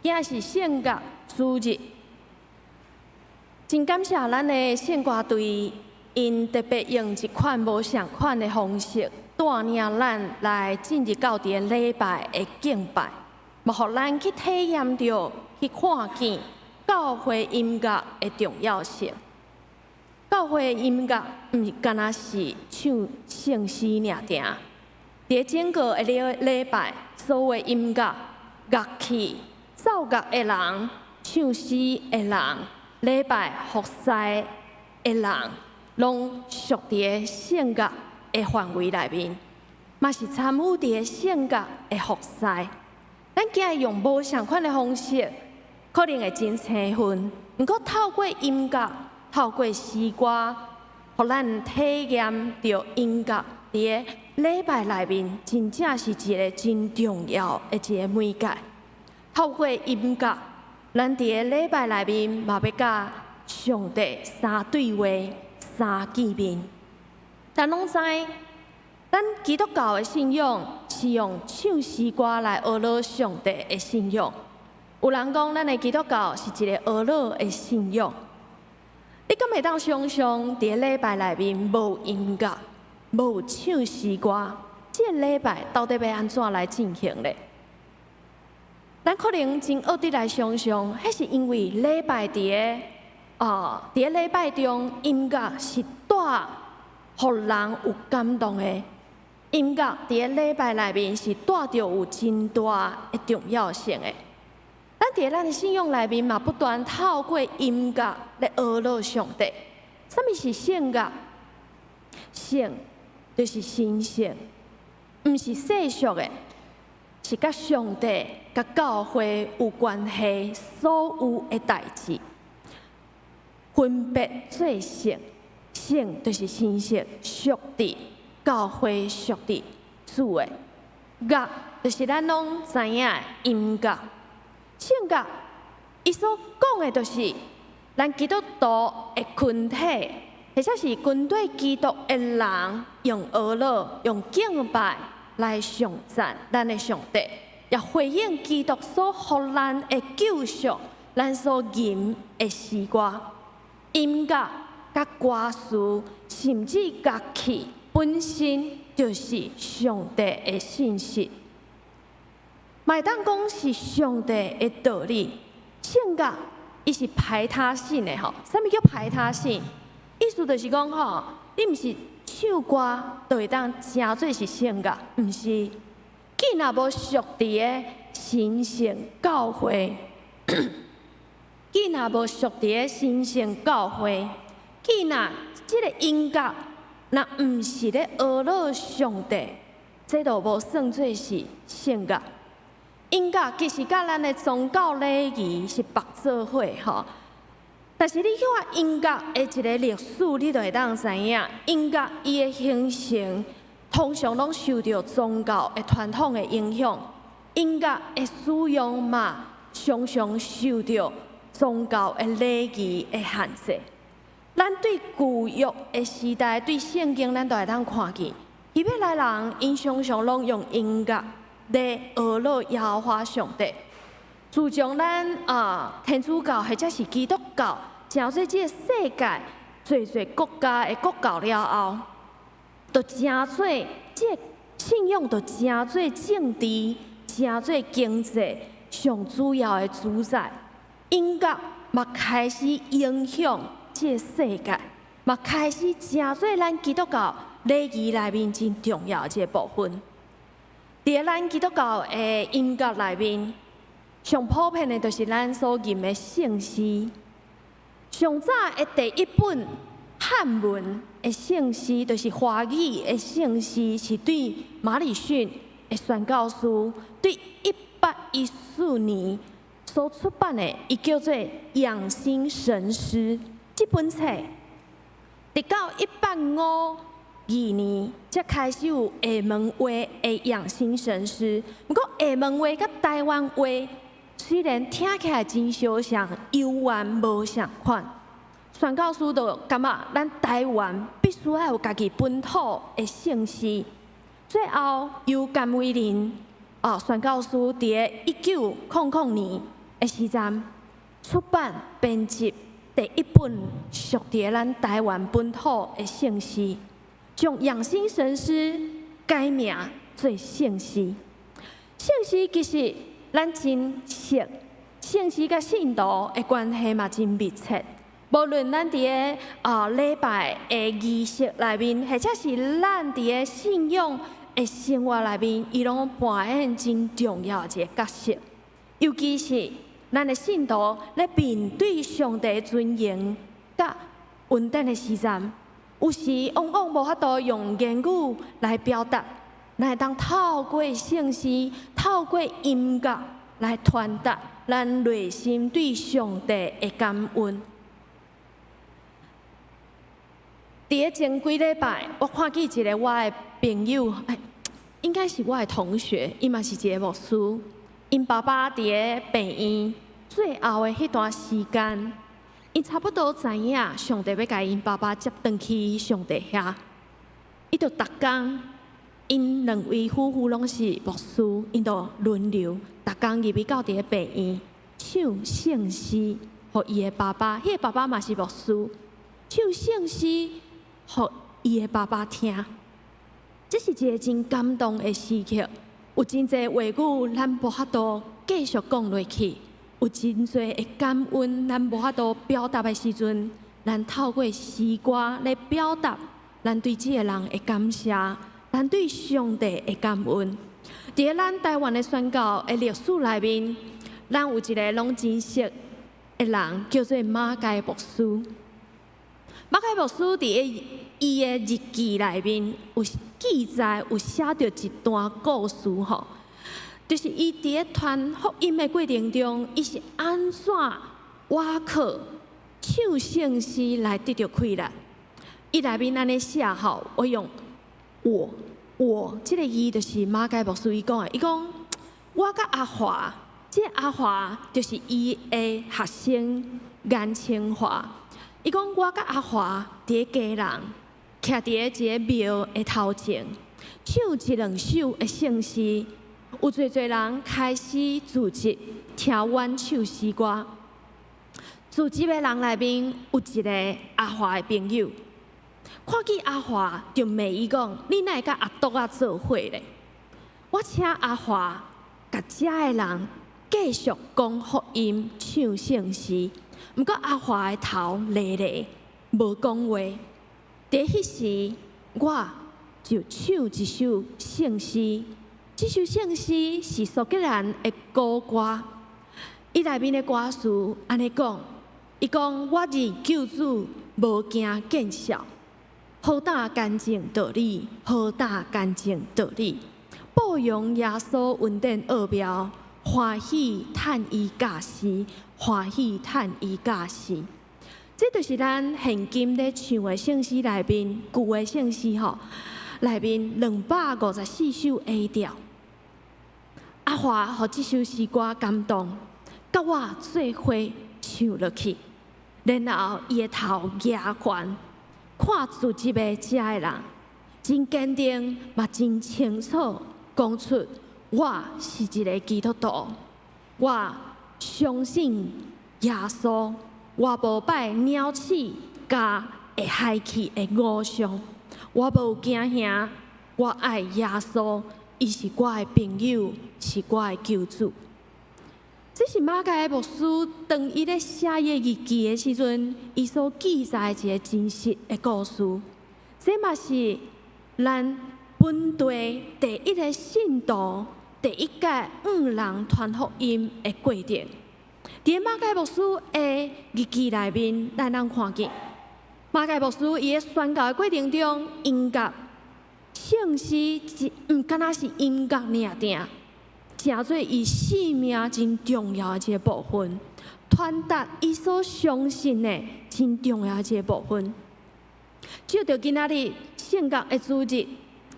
Speaker 6: 今日是聖樂主日，真感謝咱的聖歌隊，𪜶特別用一款無仝款的方式，帶領咱來進入到佇個禮拜的敬拜，嘛予咱去體驗著、去看見教會音樂的重要性。教會音樂毋是干焦是唱聖詩爾爾，佇整個的禮禮拜，所有音樂樂器。奏樂的人、唱詩的人、禮拜服侍的人，攏屬佇个聖樂的範圍內面，嘛是參與佇个聖樂的服侍。咱今日用無仝款的方式，可能會真生分。毋過透過音樂、透過詩歌，予咱體驗著音樂佇个禮拜內面，真正是一个真重要的一个媒介。透過音樂，咱佇个禮拜內面嘛欲佮上帝三對話、三見面。咱攏知，咱基督教的信仰是用唱詩歌來呵咾上帝的信仰。有人講，咱的基督教是一个呵咾的信仰。你敢會當想像，佇个禮拜內面無音樂、無唱詩歌，這个禮拜到底欲按怎來進行咧？咱可能真僫得來想像，彼是因為禮拜佇个哦，佇个禮拜中，音樂是帶予人有感動的。音樂佇个禮拜內面是帶著有真大的重要性的。咱佇咱的信仰內面嘛，不斷透過音樂來呵咾上帝。啥物是聖樂？聖就是神聖，毋是世俗的，是佮上帝、佮教會有關係所有的代誌，分別做聖，聖就是神聖，屬佇教會，屬佇主的。樂就是咱攏知影的音樂，聖樂伊所講的，就是咱基督徒的群體，或者是跟隨基督的人，用哀樂、用敬拜來頌讚咱的上帝，也回應基督所予咱的救贖，咱所吟的詩歌、音樂、佮歌詞，甚至樂器本身就是上帝的信息。嘛會當講是上帝的道理。聖樂伊是排他性的吼，啥物叫排他性？意思就是講吼，你毋是唱歌就會當成做是聖樂，毋是。既若無屬佇个神聖教會，既若無屬佇个神聖教會，既若這个音樂若毋是咧呵咾上帝，這就無算做是聖樂。音樂其實佮咱的宗教禮儀是縛做伙吼，但是你去看音樂的一个歷史，你就會當知影，音樂伊的形成通常攏受著宗教的傳統的影響，音樂的使用嘛，常常受著宗教的禮儀的限制。咱對舊約的時代，對聖經，咱都會當看見，希伯來人𪜶常常攏用音樂來呵咾耶和華上帝。自從咱啊天主教或者是基督教，成做這个世界濟濟國家的國教了後，就成做這个信仰，就成做政治、成做經濟上主要的主宰。音樂嘛開始影響這个世界，嘛開始成做咱基督教禮儀內面真重要的一个部分。佇咱基督教的音樂內面，上普遍的就是咱所吟的聖詩。上早的第一本漢文的聖詩，就是華語的聖詩，是對馬禮遜的宣教師，對1814年所出版的，伊叫做《養心神詩》。這本冊，直到1852年才開始有廈門話的養心神詩。毋過廈門話佮台灣話雖然聽起來真相像，猶原無仝款。宣教師就感覺咱台灣必須愛有家己本土的聖詩。最後由甘為霖啊宣教師佇1900年的時陣出版編輯第一本屬佇咱台灣本土的聖詩，將養心神詩改名做聖詩。聖詩其實咱真熟，聖詩佮信徒的關係嘛真密切。無論咱佇个啊禮拜的儀式內面，或者是咱佇个信仰的生活內面，伊攏扮演真重要的一个角色。尤其是咱的信徒咧面對上帝尊榮佮恩典的時陣，有時往往無法度用言語來表達，咱會當透過聖詩、透過音樂來傳達咱內心對上帝的感恩。佇个前幾禮拜，我看見一个我的朋友，應該是我的同學，伊嘛是一个牧師。𪜶爸爸佇个病院最後的彼段時間，𪜶差不多知影上帝欲共𪜶爸爸接轉去上帝遐，伊就逐工，𪜶兩位夫婦攏是牧師，𪜶就輪流逐工入去到佇个病院唱聖詩，予伊的爸爸，彼个爸爸嘛是牧師，唱聖詩予伊的爸爸聽。這是一个真感動的時刻。有真濟話語，咱無法度繼續講落去；有真濟的感恩，咱無法度表達的時陣，咱透過詩歌來表達咱對這个人的感謝，咱對上帝的感恩。佇咱台灣的宣教的歷史內面，咱有一个攏真熟的人，叫做馬偕牧師。馬偕牧師佇伊的日記內面有記載，有寫著一段故事吼，就是伊佇咧傳福音的過程中，伊是按怎倚靠唱聖詩來得著氣力。伊內面按呢寫吼，我用我我這个字就是馬偕牧師伊講的，伊講我佮阿華這阿華就是伊的學生顏清華。伊講我佮阿華佇咧基隆，徛佇咧一个廟的頭前，唱一兩首的聖詩，有濟濟人開始聚集聽阮唱詩歌。聚集的人內面有一个阿華的朋友，看見阿華就問伊講：你哪會佮阿篤仔做伙咧？我請阿華共遮的人繼續講福音、唱聖詩。毋過阿華的頭犁犁，無講話。佇彼時，我就唱一首聖詩。這首聖詩是蘇格蘭的古歌，伊內面的歌詞按呢講：伊講我認救主，無驚見笑，何等乾淨道理，何等乾淨道理，報揚耶穌恩典奧妙，歡喜趁伊教示，歡喜趁伊教示。這就是咱現今咧唱的聖詩內面，舊的聖詩吼內面254首 A 調。阿華予這首詩歌感動，佮我做伙唱落去，然後伊的頭舉懸，看聚集的遮的人，真堅定嘛真清楚講出我是一个基督徒，我相信耶穌，我無拜鳥鼠佮會害去的偶像，我無驚嚇，我愛耶穌，伊是我的朋友，是我的救主。這是馬偕牧師當伊咧寫伊的日記的時陣，伊所記載一个真實的故事。這嘛是咱本地第一个信徒、第一屆向人傳福音的過程。佇馬偕牧師的日記內面，咱通看見馬偕牧師伊咧宣教的過程中，音樂聖詩毋敢若是音樂爾爾，成做伊生命真重要的一个部分，傳達伊所相信的真重要的一个部分。照著今仔日聖樂的主日，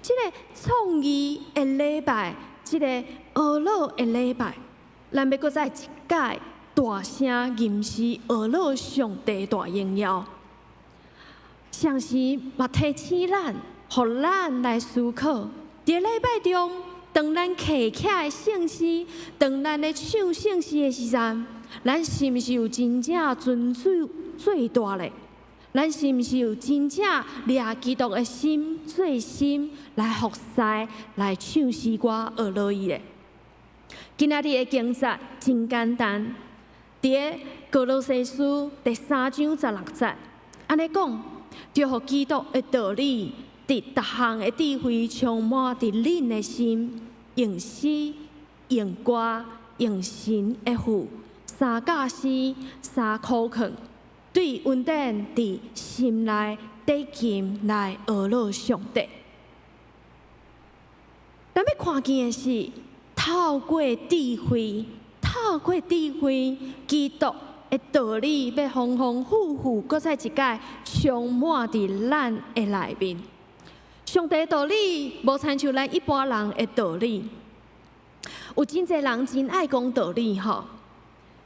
Speaker 6: 這个創意的禮拜，這个哀樂的禮拜，咱欲閣再一擺大聲吟詩哀樂上帝大榮耀。同時嘛提醒咱，予咱來思考，佇禮拜中，當咱提起來聖詩，當咱咧唱聖詩的時陣，咱是毋是有真正尊主做大咧？咱是毋是有真正掠基督的心做心來服侍、來唱詩歌學落伊咧？今仔日的經節真簡單，佇歌羅西書第三章十六節，按呢講，著予基督的道理，佇逐項的智慧充滿佇恁的心，用詩、用歌、用神的賦，三教詩、三苦勸，對恩典佇心內底琴來哀樂上帝。咱欲看見的是，透過智慧，透過智慧，基督的道理欲豐豐富富，閣再一擺充滿佇咱的內面。上帝道理無親像咱一般人的道理，有真濟人真愛講道理吼。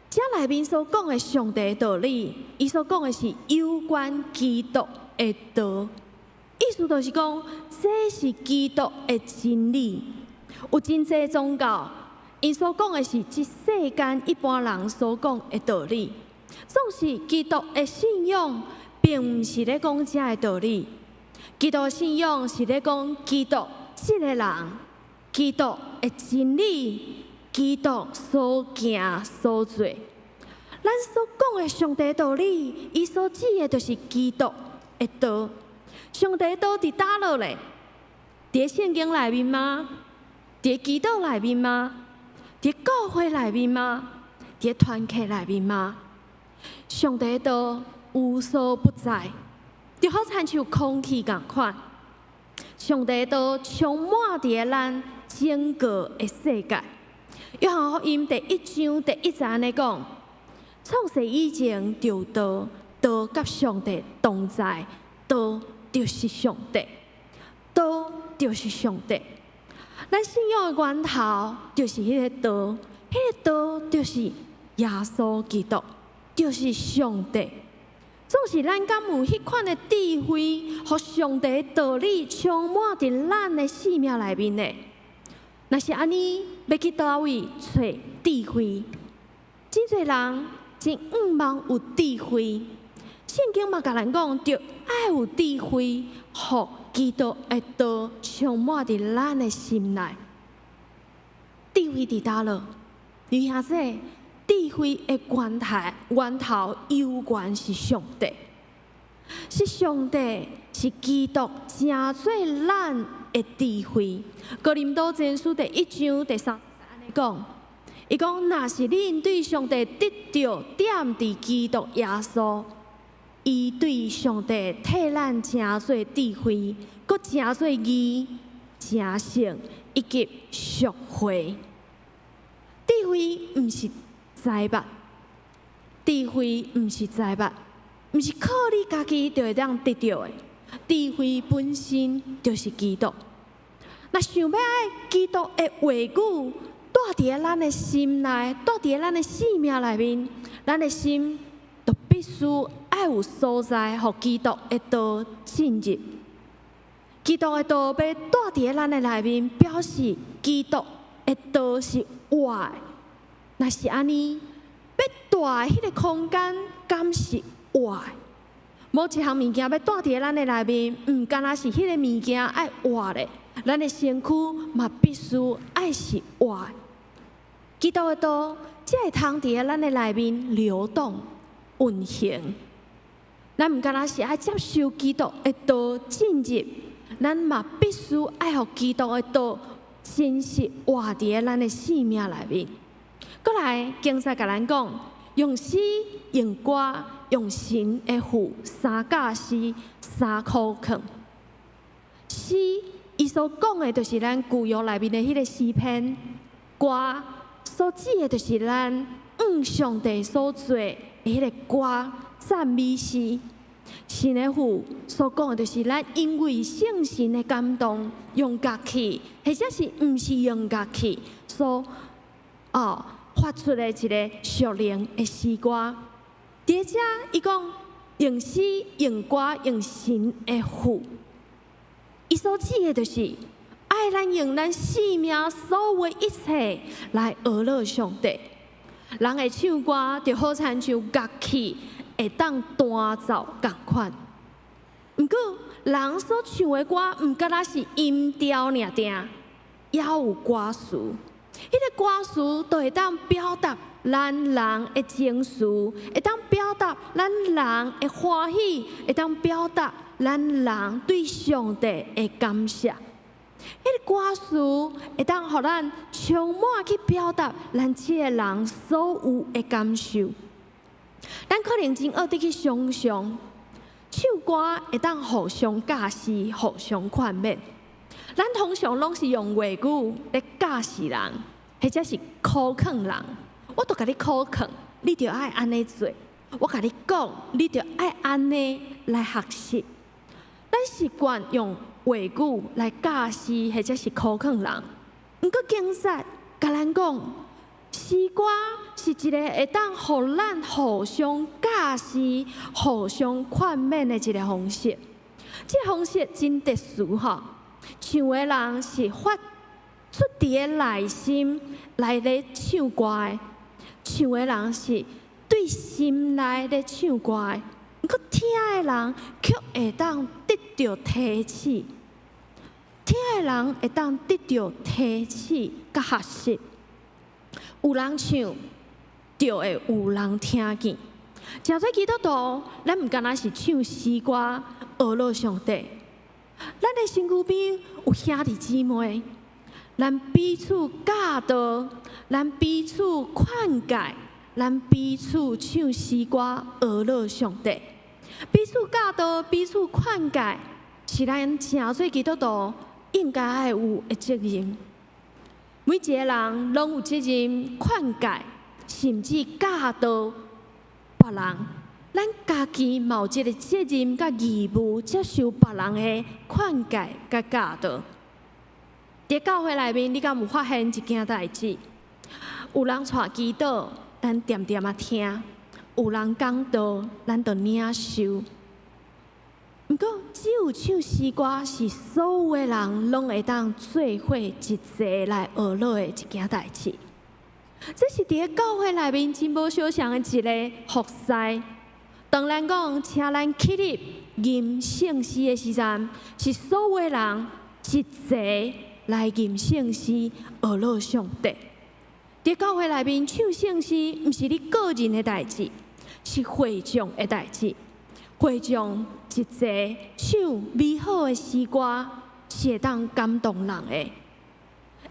Speaker 6: 這內面所講的上帝道理，伊所講的是有關基督的道，意思就是講，這是基督的真理。有真濟宗教，𪜶所講的是這世間一般人所講的道理，總是基督的信仰，並毋是咧講這个道理。基督信仰是咧講基督這个人，基督的真理，基督所行所做。咱所講的上帝道理，伊所指的就是基督的道。上帝道佇佗落咧？佇聖經內面嗎？佇祈禱內面嗎？佇教會內面嗎？佇團契內面嗎？上帝道無所不在，就好親像空氣仝款。上帝道充滿佇咱整個的世界。約翰福音第一章第一節按呢講：創世以前就有道，道佮上帝同在，道就是上帝，道就是上帝。咱信仰的源頭就是彼个道，彼個道就是耶穌基督，就是上帝。總是咱敢有彼款的智慧，予上帝的道理充滿佇咱的生命內面呢？若是按呢，欲去佗位揣智慧？真濟人真向望有智慧，聖經嘛共咱講，著愛有智慧，予基督的道充滿佇咱的心內。智慧佇佗落？女兄姊，智慧的源頭，源頭猶原是上帝，是上帝，是基督，成做咱的智慧。哥林多前書第一章第三節按呢講，伊講，若是恁對上帝得著踮佇基督耶穌，伊對上帝替咱成做智慧，閣成做義、成聖以及贖回。智慧毋是財物，智慧毋是財物，毋是靠你家己就會當得著的。智慧本身就是基督。若想欲愛基督的話語，蹛佇咱的心內，蹛佇咱的生命內面，咱的心就必須愛有所在，予基督的道進入。基督的道欲蹛佇咱的內面，表示基督的道是活的。若是按呢，欲蹛的彼個空間，敢是活的？某一項物件欲蹛佇咱的內面，毋干焦是彼個物件愛活的，咱的身軀嘛必須愛是活的。基督的道才會通佇咱的內面流動運行。咱毋干焦是愛接受基督的道進入，咱嘛必須愛予基督的道真實活佇咱的生命內面。閣來，經節共咱講，用詩、用歌、用神的賦三教示、三苦勸。詩，伊所講的就是咱舊約內面的彼個詩篇；歌所指的就是咱向上帝所做的彼個歌讚美詩。神的賦所講的就是咱因為聖神的感動，用樂器，或者是毋是用樂器所發出的一個屬靈的詩歌。佇遮伊講用詩、用歌、用神的賦，伊所指的就是愛咱用咱生命所有的一切來呵咾上帝。人會唱歌，就好親像樂器會當彈奏仝款。毋過，人所唱的歌，毋干焦是音調爾爾，猶有歌詞。彼個歌詞都會當表達咱人的情緒，會當表達咱人的歡喜，會當表達咱人對上帝的感謝。彼個歌詞會當予咱充滿去表達咱這个人所有的感受。咱可能真學得去想象，唱歌會當互相教示、互相勸勉。咱通常攏是用話語來教示人，或者是苦勸人。我都共你苦勸，你著愛按呢做。我共你講，你著愛按呢來學習。咱習慣用話語來教示，或者是苦勸人。毋過經節共咱講，詩歌是一個會當予咱互相教示、互相勸勉的一個方式。這個方式真特殊吼。唱的人是發出佇个內心來咧唱歌的，唱的人是對心內咧唱歌的，毋過聽的人卻會當得著提醒，聽的人會當得著提醒佮學習。有人唱，就會有人聽見。成做基督徒，咱毋干焦是唱詩歌，呵咾上帝。咱的身軀邊有兄弟姊妹，咱彼此教導，咱彼此勸誡，咱彼此唱詩歌，呵咾上帝。彼此教導，彼此勸誡，是咱成做基督徒應該愛有的責任。每一個人攏有責任勸誡，甚至教導別人。咱家己嘛有這个責任佮義務，接受別人的勸誡佮教導。佇教會內面，你敢有發現一件代誌？有人帶祈禱，咱恬恬仔聽；有人講道，咱就領受。毋過，只有唱詩歌是所有的人攏會當做伙一齊來學樂的一件代誌。這是佇咧教會內面真無相像的一个服侍。當咱講請咱起立吟聖詩的時陣，是所有的人一齊來吟聖詩，學樂上帝。佇教會內面唱聖詩，毋是你個人的代誌，是會眾的代誌。會眾一齊唱美好的詩歌，是會當感動人的，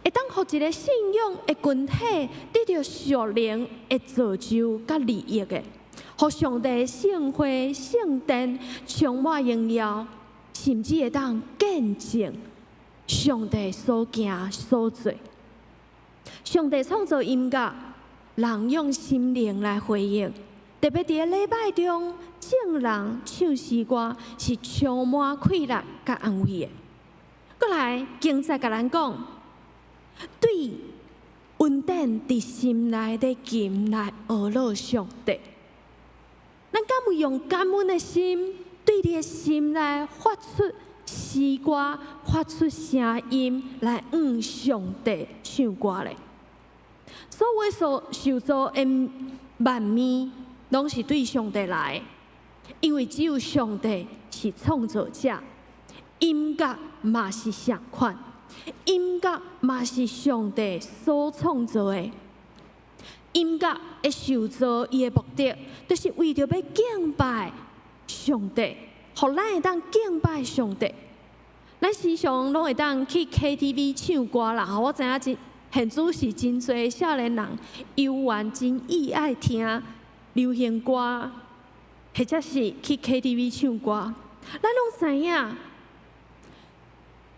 Speaker 6: 會當予一个信仰的群體得著屬靈的造就佮利益的，予上帝聖會聖殿充滿榮耀，甚至會當見證上帝所行所做。上帝創造音樂，人用心靈來回應。特別佇咧禮拜中，眾人唱詩歌是充滿快樂佮安慰的。閣來，經節共咱講，對恩典佇心內的琴來學樂上帝。咱敢有用感恩的心，對你的心內發出詩歌、發出聲音來向上帝唱歌咧？所有所受造的萬物，攏是對上帝來，因為只有上帝是創造者，音樂嘛是相款，音樂嘛是上帝所創造的。音樂的受造，伊的目的，就是為著欲敬拜上帝，予咱會當敬拜上帝。咱時常攏會當去 KTV 唱歌啦，吼！我知影真現主時真濟少年人猶原真意愛聽流行歌，或者是去 KTV 唱歌。咱攏知影，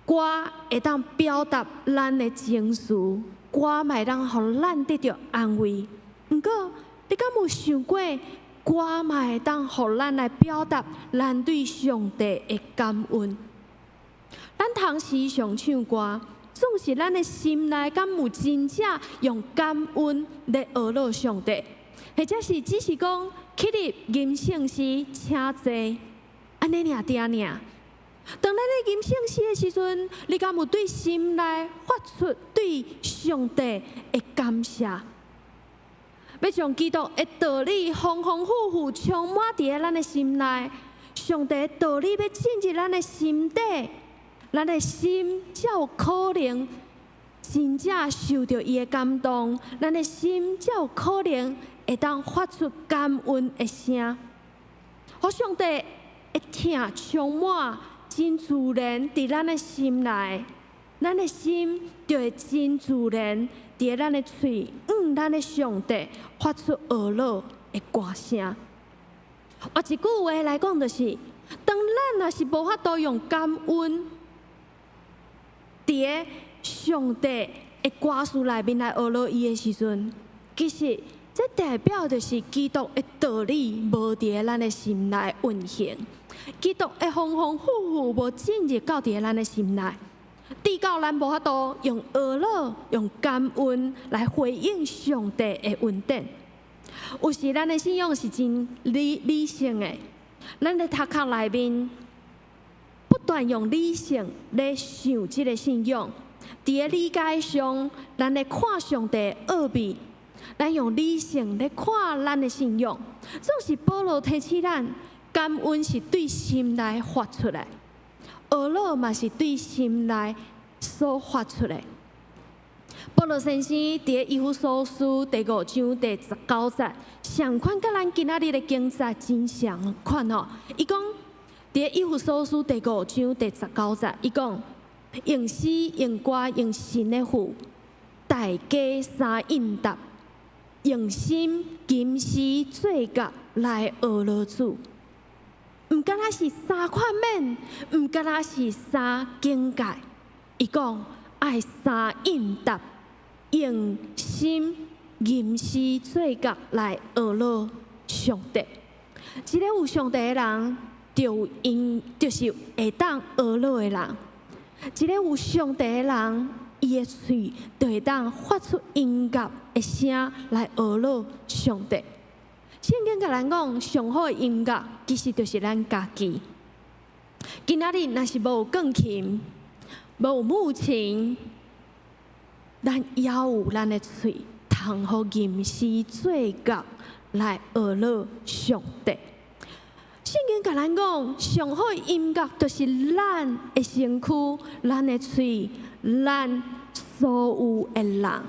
Speaker 6: 歌會當表達咱的情緒，歌嘛會當予咱得著安慰。毋過，你敢有想過，歌嘛會當予咱來表達咱對上帝的感恩？咱通時常唱歌，總是咱的心內敢有真正用感恩來學樂上帝，或者是只是講起立吟聖詩請坐，按呢爾爾爾。當咱咧吟聖詩的時陣，你敢有對心內發出對上帝的感謝？欲將基督的道理豐豐富富充滿佇咧咱的心內，上帝的道理欲進入咱的心底，咱的心才有可能真正受著伊的感動，咱的心才有可能會當發出感恩的聲，予上帝的疼充滿真自然佇咱的心內，咱的心就會真自然佇咱的喙，向咱的上帝發出學樂的歌聲。換一句話來講，就是當咱若是無法度用感恩佇咧上帝的歌詞內面來學樂伊的時陣，其實這代表就是基督的道理無佇咧咱的心內運行，基督的豐豐富富無進入到佇咧咱的心內，直到咱無法度用學樂、用感恩來回應上帝的恩典。有時咱的信仰是真理性的，咱佇頭殼內面不斷用理性來想這个信仰，佇咧理解上，咱來看上帝的奧秘，咱用理性來看咱的信仰，總是保羅提醒咱，感恩是對心內發出來，學樂嘛是對心內所發出來。保羅先生佇以弗所書第五章第十九節，相款佮咱今仔日的經節真相款吼。伊講佇以弗所書第五章第十九節，伊講用詩、用歌、用神的賦，大家三應答，用心吟詩作樂來學樂主。毋干焦是三勸勉，毋干焦是三警戒。伊講愛三應答，用心吟詩作樂來學樂上帝。一个有上帝的人，就應就是會當學樂的人。一个有上帝的人，伊的喙就會當發出音樂的聲來呵咾上帝。聖經共咱講，上好的音樂其實就是咱家己。今仔日若是無鋼琴，無有木琴，咱猶有咱的喙，通予吟詩作樂來呵咾上帝。聖經共咱講，上好的音樂就是咱的身軀、咱的喙、咱所有的人。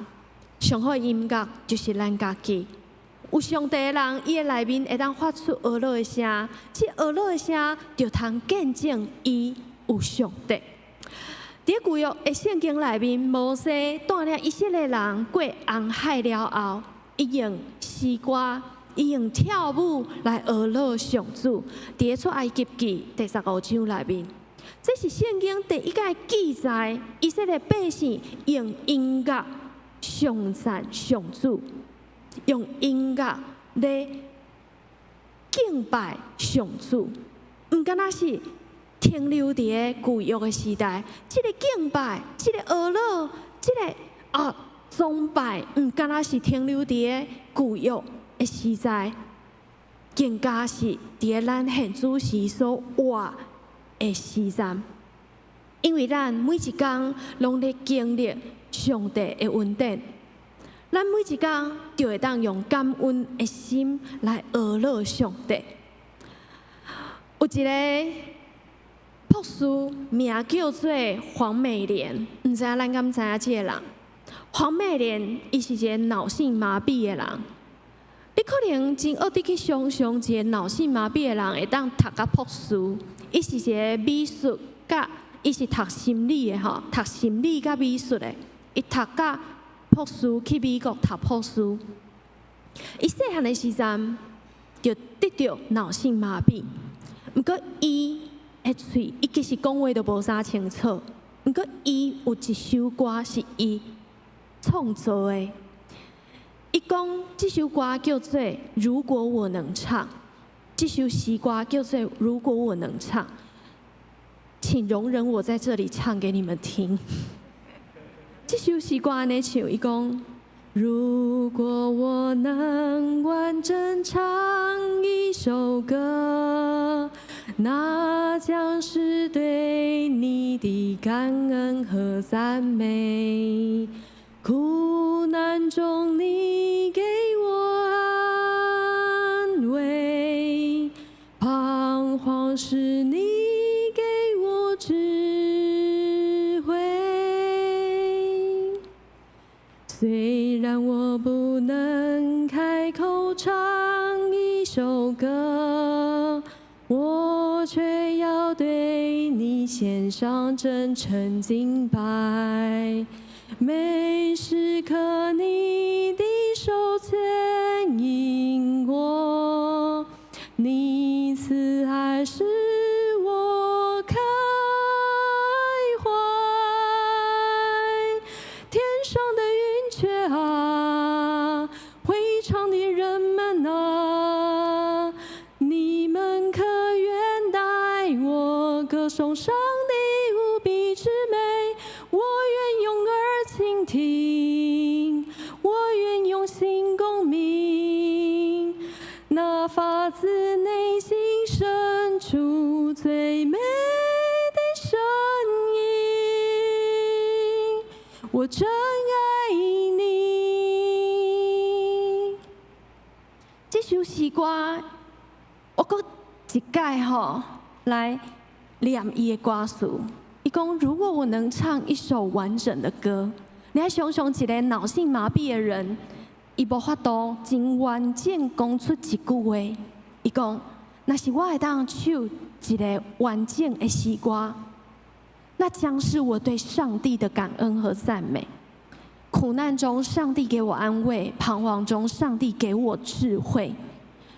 Speaker 6: 上好的音樂就是咱家己。有上帝的人，伊的內面會當發出呵咾的聲，這呵咾的聲就通見證伊有上帝。佇舊約的聖經內面，摩西帶領以色列人過紅海了後，伊用詩歌，伊用跳舞來呵咾上主。佇出埃及記第15章內面，這是聖經第一擺記載以色列百姓用音樂頌讚上主，用音樂來敬拜上主，毋敢若是停留佇個舊約的時代，這個敬拜、這個呵咾、這個崇拜，毋敢若是停留佇個舊約的時代，更加是佇個咱現主時所活的時陣。因為咱每一工攏咧經歷上帝的恩典，咱每一工就會當用感恩的心來呵咾上帝。有一個博士名叫做黃美蓮，毋知影咱敢知影這個人？黃美蓮伊是一個腦性麻痹的人。你可能真惡得去想象一個腦性麻痹的人會當讀甲博士。伊是一個美術佮伊是讀心理的吼，讀心理佮美術的。伊讀甲博士去美國讀博士。伊細漢的時陣就得著腦性麻痹，毋過伊的喙，伊其實講話都無啥清楚。毋過伊有一首歌是伊創作的。伊講這首歌叫做《如果我能唱》，這首詩歌叫做《如果我能唱》，請容忍我在這裡唱給你們聽。這首詩歌按呢唱，伊講：如果我能完整唱一首歌，那將是對你的感恩和讚美。苦難中你給我安慰，彷徨時你給我智慧。雖然我不能開口唱一首歌，我卻要對你獻上真誠敬拜。每時刻你的手牽引我，你慈愛使我開懷。天上的雲雀啊，會唱的人們啊，你們可願代我歌頌上帝無比之美？我願用耳傾聽，我願用心共鳴，那發自內心深處最美的聲音。我真愛你。這首詩歌，我閣一擺吼來念伊的歌詞。伊講：如果我能唱一首完整的歌，你愛想像一個腦性麻痹的人，伊無法度真完整講出一句話。伊講：若是我會當唱一個完整的詩歌，那將是我對上帝的感恩和讚美。苦難中，上帝給我安慰；彷徨中，上帝給我智慧。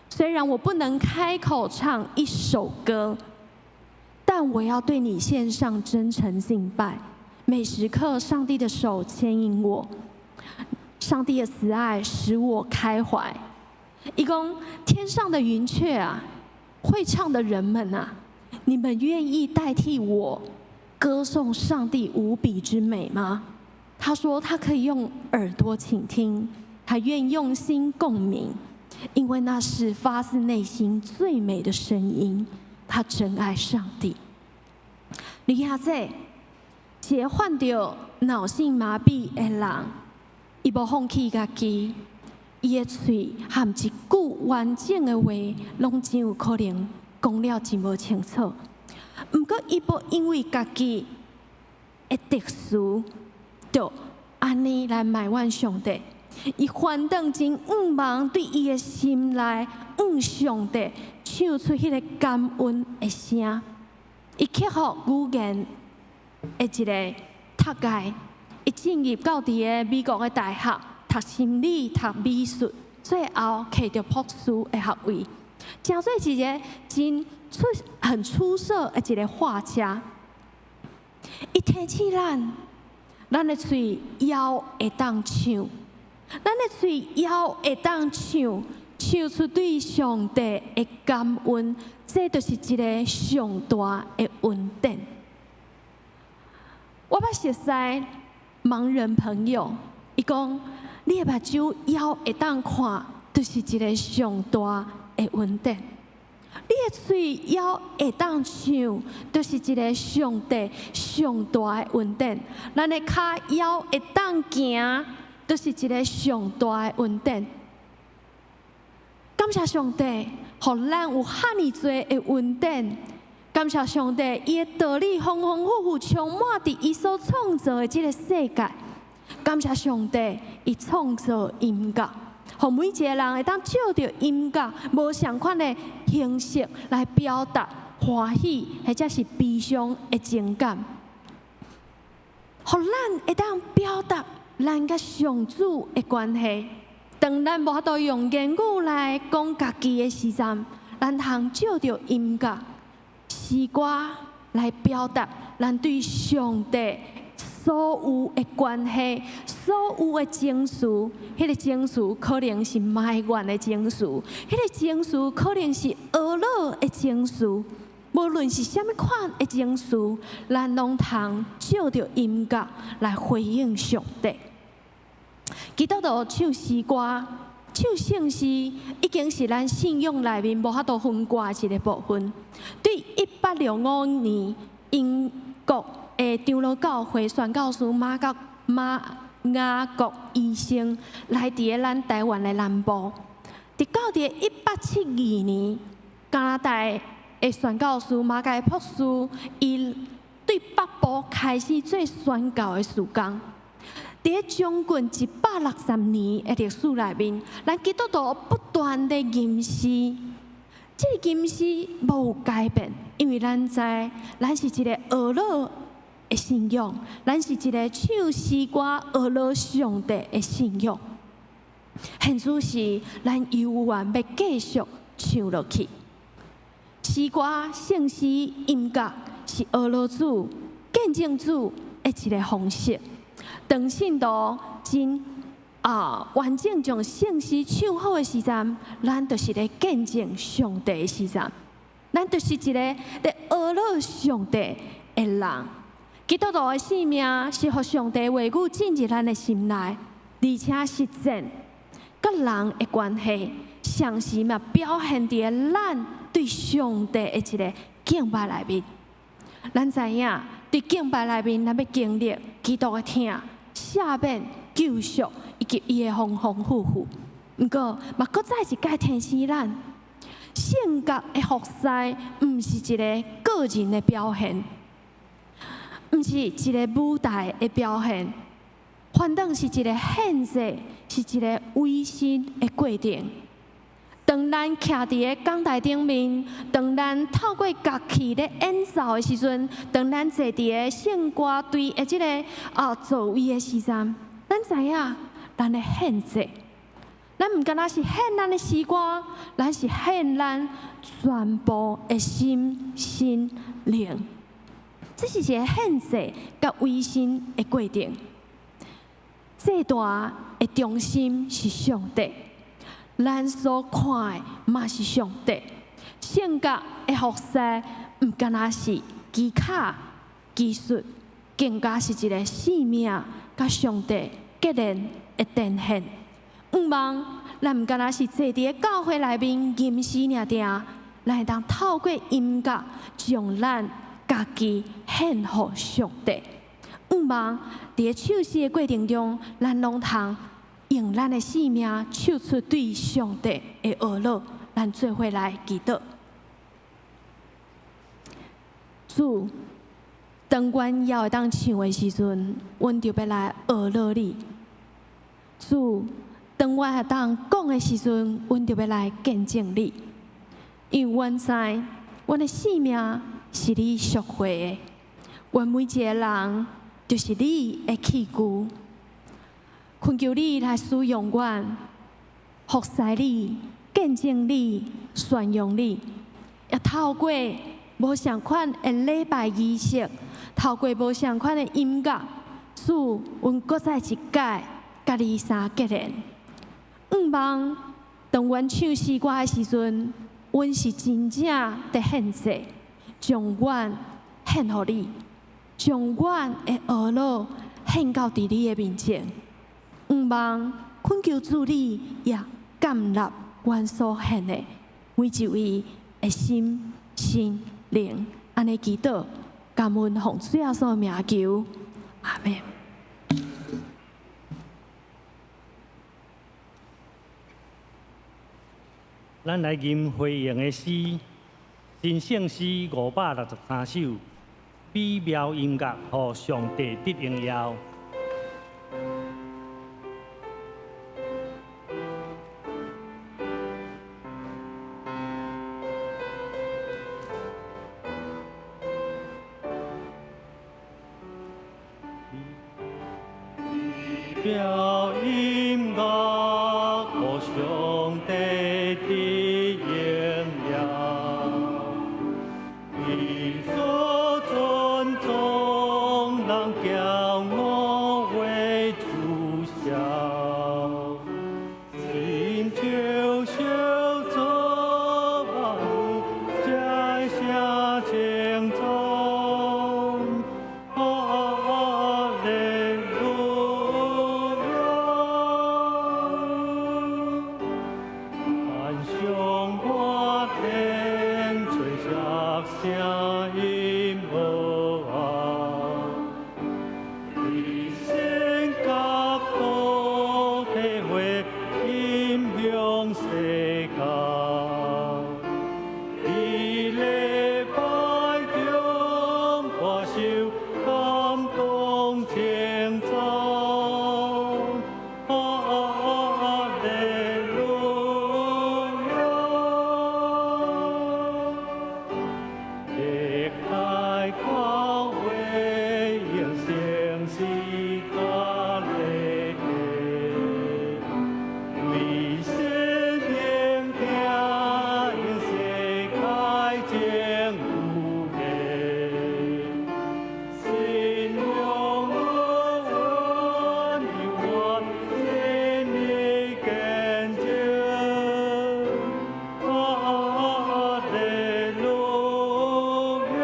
Speaker 6: 雖然我不能開口唱一首歌，但我要對你獻上真誠敬拜。每時刻，上帝的手牽引我，上帝的慈愛使我開懷。伊講天上的雲雀啊，會唱的人們啊，你們願意代替我歌頌上帝無比之美嗎？他說他可以用耳朵傾聽，他願用心共鳴，因為那是發自內心最美的聲音。他真愛上帝。你看這，一個患著腦性麻痹的人，伊無放棄家己，伊的喙含一句完整的話，攏真有可能講了真無清楚。毋過伊無因為家己的特殊，就按呢來埋怨上帝。伊反轉真向望對伊的心內向上帝唱出彼個感恩的聲。伊克服語言的一個障礙，伊進入到佇个美國的大學讀心理、讀美術，最後摕著博士的學位，成做一個真出很出色的一個畫家。伊提醒咱，咱的喙猶會當唱，咱的喙猶會當唱，唱出對上帝的感恩，這就是一個上大的恩典。我捌熟似盲人朋友，伊講你的目睭猶會當看，就是一個上大的恩典。你的喙猶會當唱，就是一個上帝上大的恩典。咱的跤猶會當行，就是一個上大的恩典。感謝上帝，予咱有遐爾濟的恩典。感謝上帝，伊的道理豐豐富富充滿佇伊所創造的這個世界。感謝上帝，伊創造音樂，予每一個人會當藉著音樂無仝款的形式來表達歡喜或者是悲傷的情感，予咱會當表達咱佮上主的關係。當咱無法度用言語來講家己的時陣，咱通藉著音樂、詩歌來表達咱對上帝所有的關係、所有的情緒。彼個情緒可能是埋怨的情緒，彼個情緒可能是懊惱的情緒。無論是啥物款的情緒，咱攏通藉著音樂來回應上帝。基督徒唱詩歌、唱聖詩，已經是咱信仰內面無法度分割的一個部分。對1865年，英國的長老教會宣教師馬雅各醫生來佇個咱台灣的南部。直到佇1872年，加拿大的宣教師馬偕博士，伊對北部開始做宣教的事工。佇將近160年的歷史內面，咱基督徒不斷的吟詩，這個吟詩無改變，因為咱知，咱是一個學樂的信仰，咱是一個唱詩歌學樂上帝的信仰。現此時，咱猶原欲繼續唱落去。詩歌、聖詩、音樂是學樂主、見證主的一個方式。當信徒真完整將聖詩唱好的時陣，咱就是咧見證上帝的時陣，咱就是一個咧學樂上帝的人。基督徒的生命是予上帝話語進入咱的心內，而且實踐佮人的關係，同時嘛表現佇咱對上帝的一個敬拜內面。咱知影，佇敬拜內面，咱欲經歷基督的疼、赦免、救贖以及伊的豐豐富富。毋過，嘛閣再一擺提醒咱，聖樂的服侍毋是一個個人的表現，毋是一個舞台的表現，反轉是一個獻祭，是一個委身的過程。當咱徛佇个講臺頂面，當咱透過樂器咧演奏的時陣，當咱坐佇个聖歌隊的這个座位的時陣，咱知影咱咧獻祭，咱毋干焦是獻咱的詩歌，咱是獻咱全部的心、身、靈。這是一個獻祭佮委身的過程。祭壇的中心是上帝。咱所看的嘛是上帝。聖樂的服侍，毋干焦是技巧、技術，更加是一個生命佮上帝結連的電線。向望咱毋干焦是坐佇个教會內面吟詩爾定，咱會當透過音樂將咱家己獻予上帝。向望佇个唱詩的過程中，咱攏通用咱的生命唱出對上帝的呵咾。咱做伙來祈禱。主，當阮猶會當唱的時陣，阮就欲來呵咾你。主，當阮會當講的時陣，阮就欲來見證你。因為阮知，阮的性命是你贖回的，阮每一个人就是你的器具。懇求你來使用阮，服侍你，見證你，宣揚你，也透過無仝款的禮拜儀式，透過無仝款的音樂，主，阮閣再一擺佮你相結連。向望當阮唱詩歌的時陣，阮是真正佇獻祭，將阮獻予你，將阮的呵咾獻到佇你的面前。向望懇求主你也接納阮所獻的每一位的心、身、靈，按呢祈禱，感恩奉主耶穌名求，阿們。
Speaker 5: 咱來吟回應的詩，新聖詩563首，美妙音樂，予上帝得榮耀。
Speaker 2: 美妙音樂，予上帝得榮耀，伊所尊重人驕傲為主笑，親像小草萬物在聲稱讚，哈利路亞。萬象發天，吹響聲音和啊，以聖角度體會音響世界，佇禮拜中大受感動稱讚，哈利路亞。歷代教會用聖詩歌禮拜，為神聆聽用世界真有價，信仰阮有我真理見證，哈利路亞。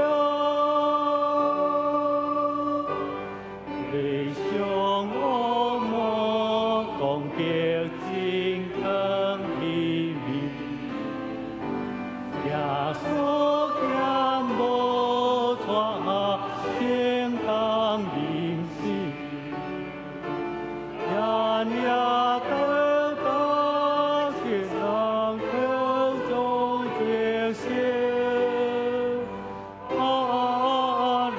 Speaker 2: 理想惡魔攻擊真光秘密，耶穌劍無帶天堂臨死，咱也得到天人口中覺醒，哈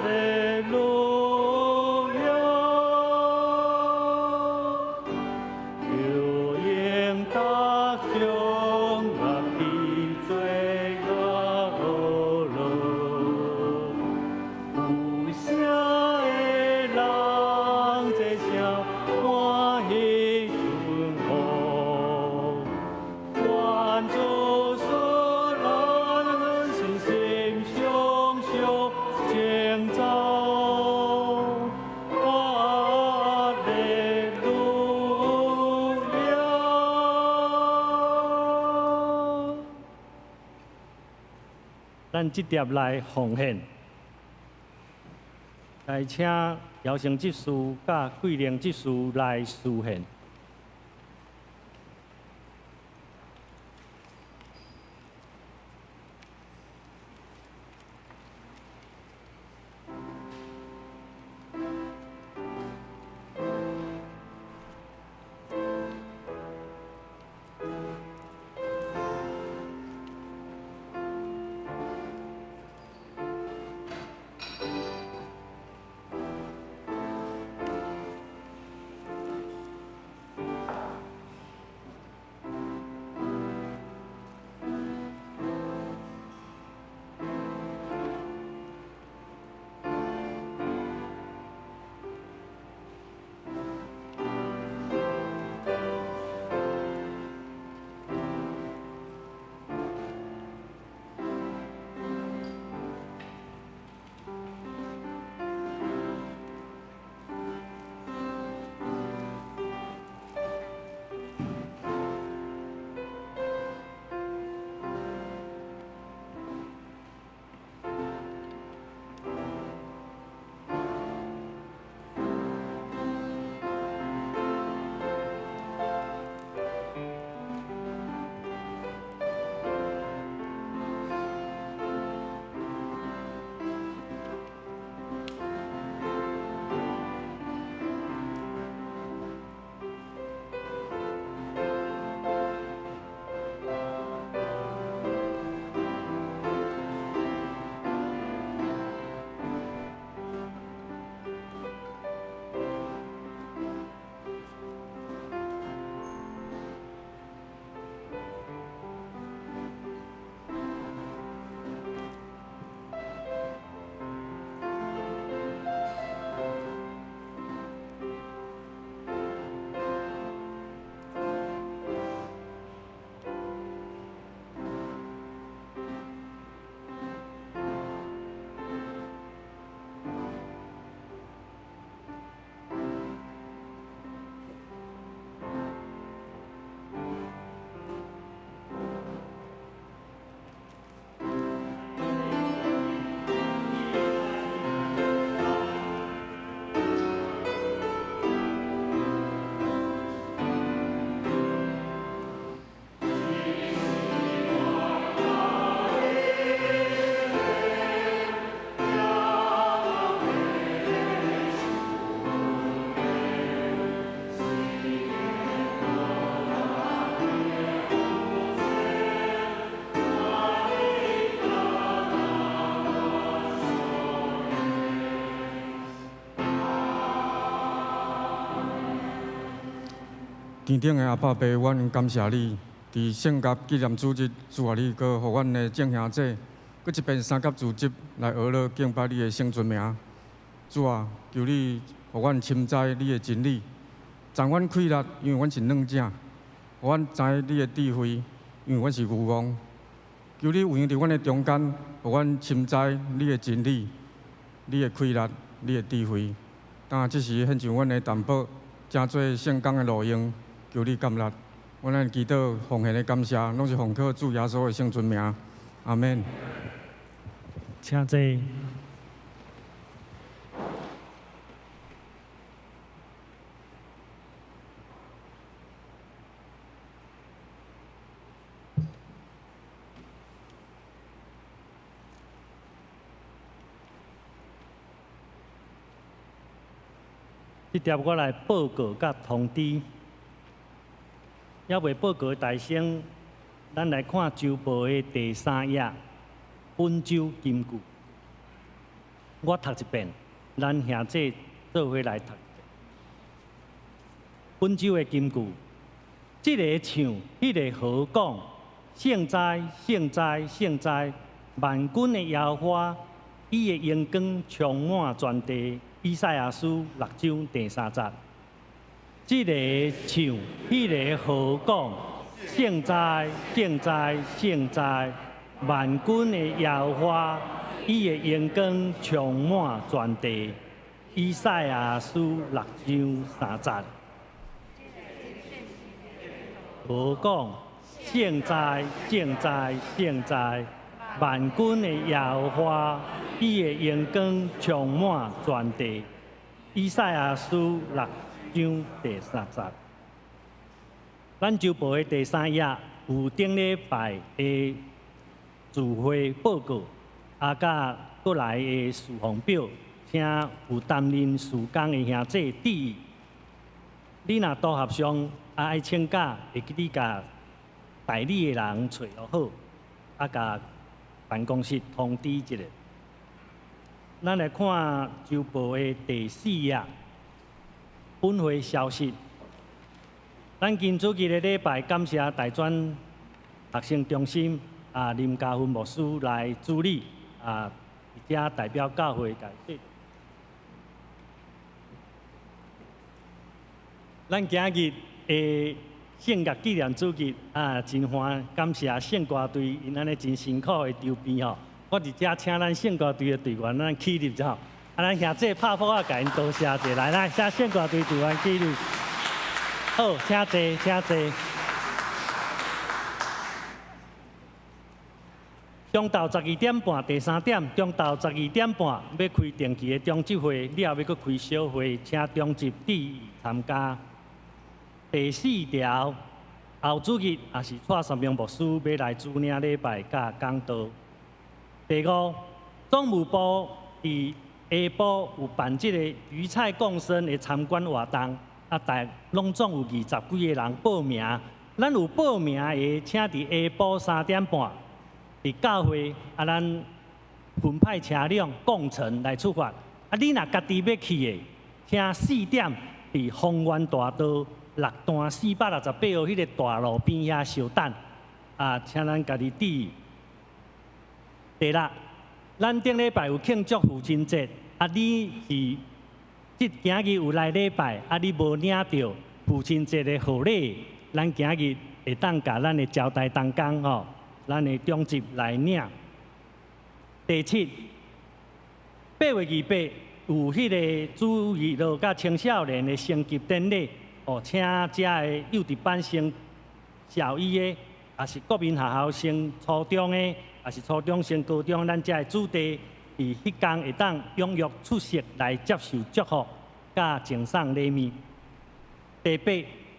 Speaker 2: 利路亞。求用大將樂器做樂樂，有聲的人這聲歡喜順服，願主賜咱信心常常稱讚，哈利路亞。
Speaker 5: 咱這碟來奉獻。來請姚成執事佮桂玲執事來司獻。
Speaker 7: 天頂的阿爸父，阮感謝你，佇聖甲紀念主日，主啊，你閣予阮的眾兄弟，閣一遍三甲組織來學樂敬拜你的聖尊名。主啊，求你予阮深知你的真理，贈阮氣力，因為阮是軟者；予阮知你的智慧，因為阮是愚妄。求你運用佇阮的中間，予阮深知你的真理、你的氣力、你的智慧。當這時獻上阮的淡薄，成做聖工的路用。求你感恩，阮咱祈禱奉獻的感謝，攏是奉靠主耶穌的聖尊名，阿們。
Speaker 5: 請坐。這條我來報告佮通知。猶未報告大聲，咱來看週報的第三頁，本週金句。我讀一遍，咱兄弟做伙來讀。本週的金句，這个唱，彼个和講，聖哉，聖哉，聖哉！萬軍的耶和華，伊的榮光充滿全地。以賽亞書六章第三節。這个唱，彼个和講，聖哉，聖哉，聖哉！萬軍的耶和華，伊的榮光充滿全地。以賽亞書六章三節。和講，聖哉，聖哉，聖哉！萬軍的耶和華，伊的榮光充滿全地。以賽亞書六章第三節。咱週報的第三頁有頂禮拜的聚會報告，啊，佮過來的事奉表，請有擔任事工的兄弟注意。你若組合上啊愛請假，會記你共代理的人揣好，啊，共辦公室通知一下。咱來看週報的第四頁，本會消息。咱今主日的禮拜，感謝大專學生中心啊林家芬牧師來主禮啊，佇遮代表教會解釋。咱今日的聖樂紀念主日啊，真歡感謝聖歌隊𪜶按呢真辛苦的籌備吼。我佇遮請咱聖歌隊的隊員，咱起立者吼。啊，咱兄弟拍噗仔，共𪜶多謝一下。來，來，請聖歌隊隊員起立。好，請坐，請坐。中晝12點半，第三點，中晝十二點半欲開定期的長執會，了後欲閣開小會，請長執注意參加。第四條，後主日也是蔡三明牧師欲來主領禮拜佮講道。第五，總務部佇下晡有辦這個魚菜共生的參觀活動，啊，大攏總有二十幾个人報名。咱有報名的，請佇下晡3點半佇教會，啊，咱分派車輛共乘來出發。啊，你若家己欲去的，請4點佇豐原大道六段468號彼个大路邊遐相等。啊，請咱家己注意。第六，咱頂禮拜有慶祝父親節，啊，你是這今日有來禮拜，啊，你無領著父親節的賀禮，咱今日會當共咱的招待同工吼，咱的長執來領。第七，8月28有彼个主日學佮青少年的升級典禮，哦，請遮的幼稚班升小一的，也是國民學校升初中的，也是初中升高中，咱遮的子弟佇彼工會當踴躍出席來接受祝福，佮贈送禮物。第八，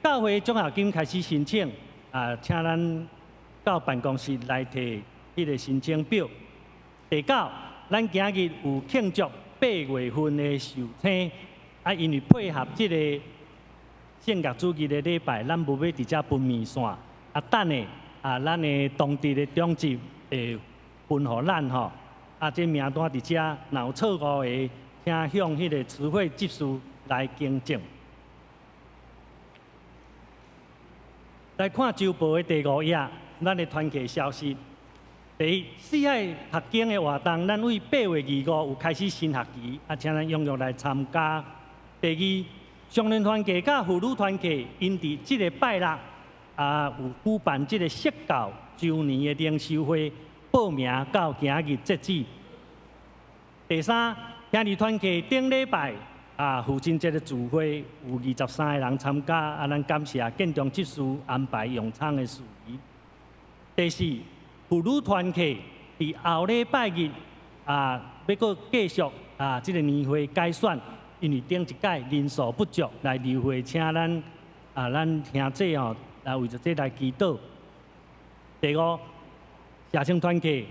Speaker 5: 教會獎學金開始申請，啊，請咱到辦公室來提彼个申請表。第九，咱今日有慶祝八月份的壽星，啊，因為配合這個聖樂主日的禮拜，咱無欲佇遮分麵線，啊，等下啊，咱的當地的長執會分予咱吼，啊，這名單佇遮，若有錯誤的，請向彼个慈惠執事來更正。來看週報的第五頁，咱的團契消息。第一，四海讀經的活動，咱為8月25有開始新學期，啊，請咱踴躍來參加。第二，少年團契佮婦女團契，𪜶佇這个拜六啊有舉辦這个釋教週年的靈修會，報名到今日截止。第三，兄弟團契頂禮拜啊父親節的聚會有23个人參加，啊，咱感謝建中執事安排用餐的事宜。第四，婦女團契佇後禮拜日啊，欲閣繼續啊，這个年會改選，因為頂一屆人數不足來留會，請咱啊，咱兄弟吼來為著這來祈禱。第五，社青團契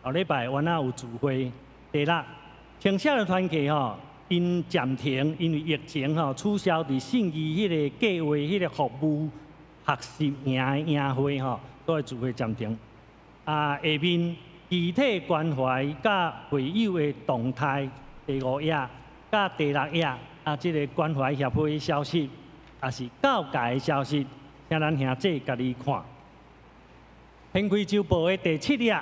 Speaker 5: 後禮拜原來有聚會。第六，青少年團契吼，𪜶暫停，因為疫情吼取消佇信義彼个計劃彼個服務學習營的營會吼，所以聚會暫停。啊，下面肢體關懷佮會友的動態，第五頁佮第六頁啊，這個關懷協會的消息，也是教界的消息，請咱兄弟家己看。掀開週報的第七頁，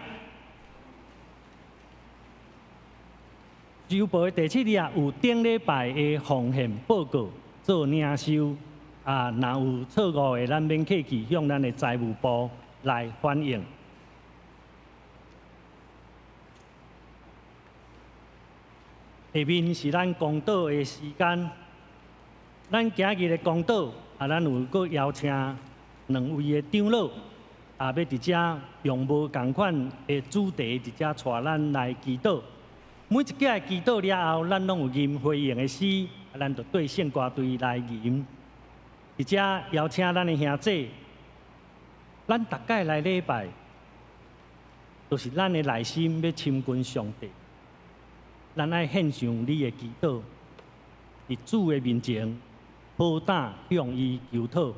Speaker 5: 週報的第七頁有頂禮拜的奉獻報告做領收，啊，若有錯誤的，咱免客氣，向咱的財務部來反映。下面是咱講道的時間，咱今日的講道啊，咱有閣邀請兩位的長老，啊，欲佇遮用無仝款的主題，佇遮帶咱來祈禱。每一擺祈禱了後，咱攏有吟回應的詩，咱就對聖歌隊來吟。而且邀請咱的兄弟，咱逐擺來禮拜，就是咱的內心欲親近上帝。咱愛獻上你的祈禱，佇主的面前，好膽向伊求討。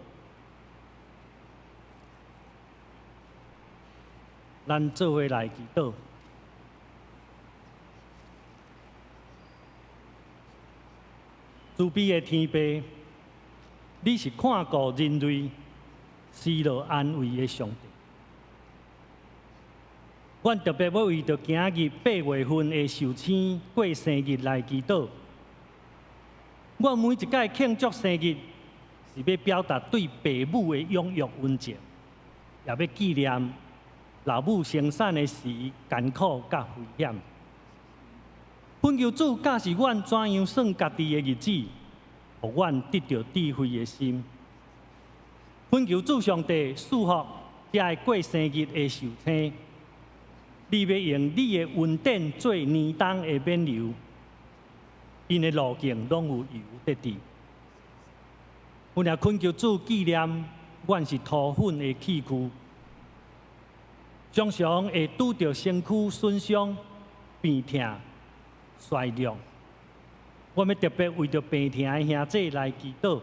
Speaker 5: 咱做伙來祈禱。慈悲的天父，你是看顧人類失落安慰的上帝。阮特別欲為著今日8月份的壽星過生日來祈禱。阮每一擺慶祝生日，是欲表達對爸母的養育恩情，也欲紀念老母生產的時艱苦佮危險。懇求主教示阮怎樣算家己的日子，予阮得著智慧的心。懇求主上帝賜福遮个過生日的壽星，你欲用你的恩典做年冬的免油，𪜶的路徑攏有油得佇。阮也懇求主紀念阮是塗粉的器具，常常會拄著身軀損傷、病痛、衰弱。我欲特別為著病痛的兄弟來祈禱，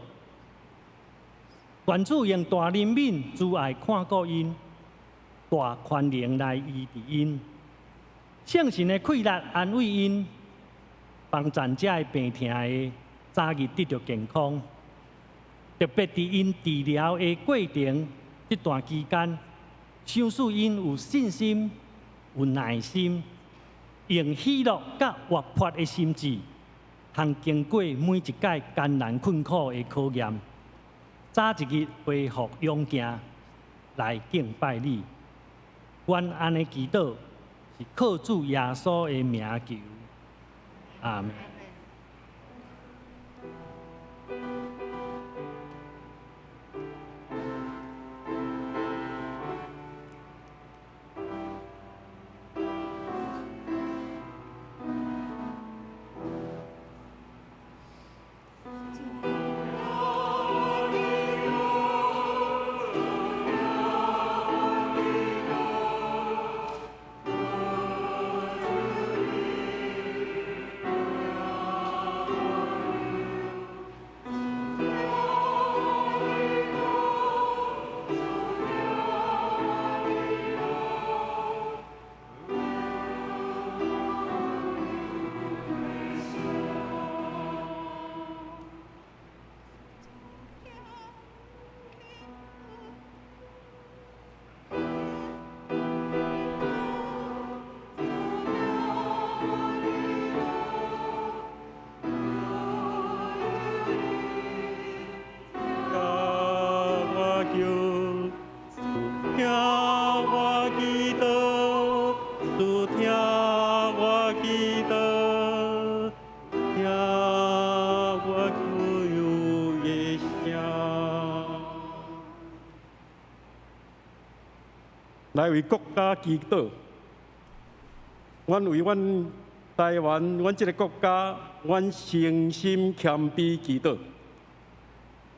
Speaker 5: 願主用大憐憫、慈愛看顧𪜶，大寬容來醫治𪜶，聖神的氣力安慰𪜶，幫助這个病痛的早日得著健康。特別佇𪜶治療的過程這段期間，賞賜𪜶有信心、有耐心，用喜樂佮活潑的心志，通經過每一擺艱難困苦的考驗，早一日恢復勇健來敬拜你。阮按呢祈禱，是靠主耶穌的名求。阿們。
Speaker 8: 來為國家祈禱，阮為阮台灣，阮這个國家，阮誠心謙卑祈禱。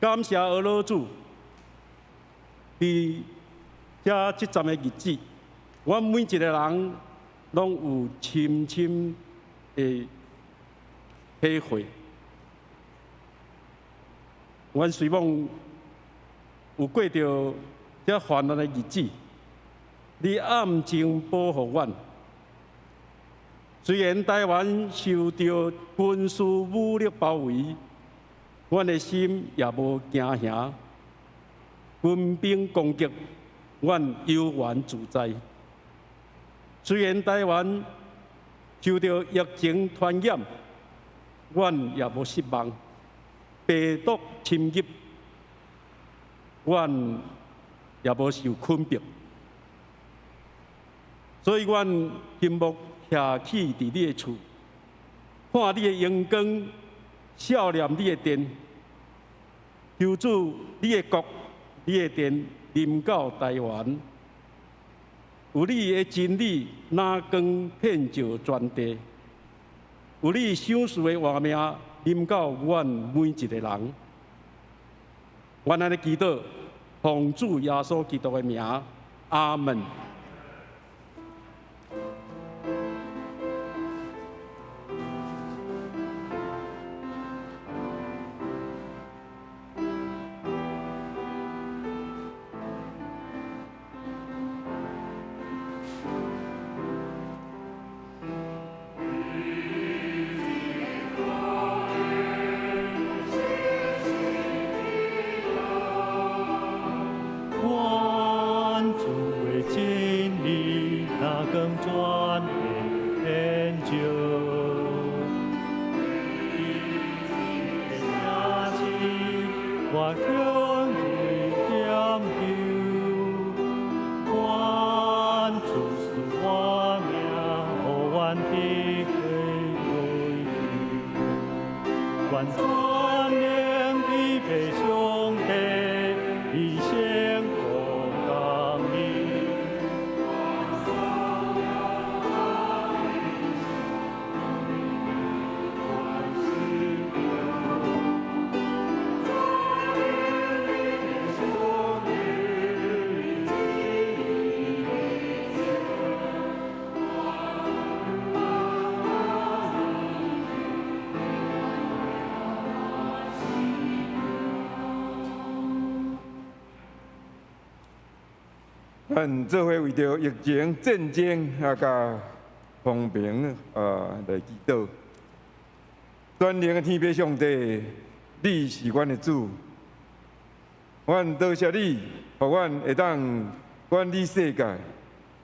Speaker 8: 感謝阿老主，佇遮這站的日子，阮每一个人攏有深深的體會。阮雖罔有過著遮患難的日子，你暗中保護阮。雖然台灣受著軍事武力包圍，阮的心也無驚嚇。軍兵攻擊，阮悠然自在。雖然台灣受著疫情傳染，阮也無失望。病毒侵入，阮也無受困迫。所以，阮金目徛起佇你的厝，看你的榮光，笑念你的殿。求主，你的國，你的殿臨到台灣，有你的真理，若光遍照全地。有你賞賜的活命臨到阮每一个人。阮按呢祈禱，奉主耶穌基督的名，阿門。
Speaker 5: 願主的真理，若光全的研究，我向你點求，願主賜我命，予阮得過願全能的父上帝，伊勝過公義。
Speaker 9: 咱做伙為著疫情、戰爭啊，佮和平啊來祈禱。全能的天父上帝，你是阮的主，阮多謝你，予阮會當管理世界。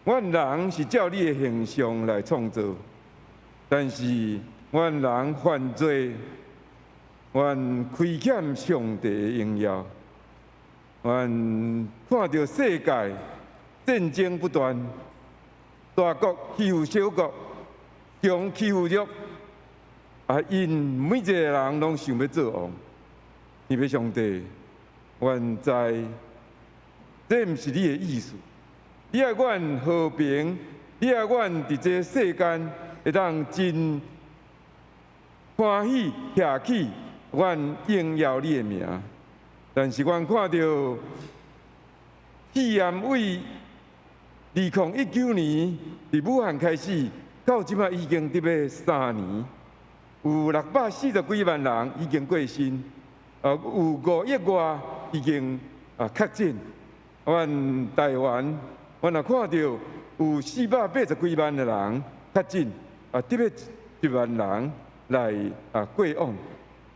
Speaker 9: 阮人是照你的形象來創造，但是阮人犯罪，阮虧欠上帝的榮耀。阮看著世界戰爭不斷，大國欺負小國，強欺負弱，啊！𪜶每一個人攏想欲做王。天父上帝，阮知這毋是你的意思。你愛阮和平，你愛阮佇這世間會當真歡喜遐起，阮榮耀你的名。但是阮看著肺炎為2019年佇武漢開始，到這擺已經得欲3年，有640幾萬人已經過身，有5億外已經啊確診。阮台灣，阮也看著有480幾萬的人確診，啊，得欲1萬人來啊過往。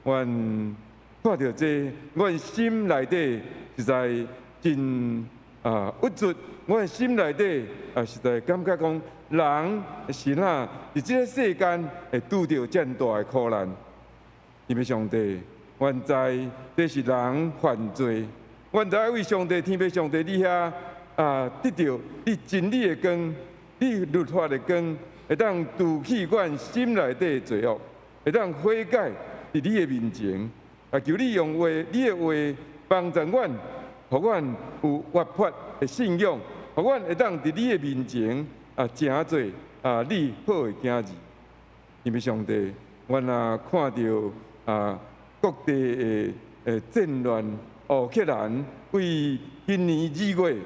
Speaker 9: 阮看著這，阮心內底實在真啊鬱卒。阮心內底啊實在感覺講，人是哪佇這個世間會拄著遮爾大的苦難。天父上帝，阮知這是人犯罪，阮知為上帝，天父上帝，你遐啊得著你真理的光，你律法的光，會當除去阮心內底的罪惡，會當悔改佇你的面前。啊，求你用話，你的話幫助阮，予阮有活潑的信仰，予阮會當佇你的面前啊，成做啊你好的囝兒。天父上帝，阮也看著啊各地的戰亂，烏克蘭為今年2月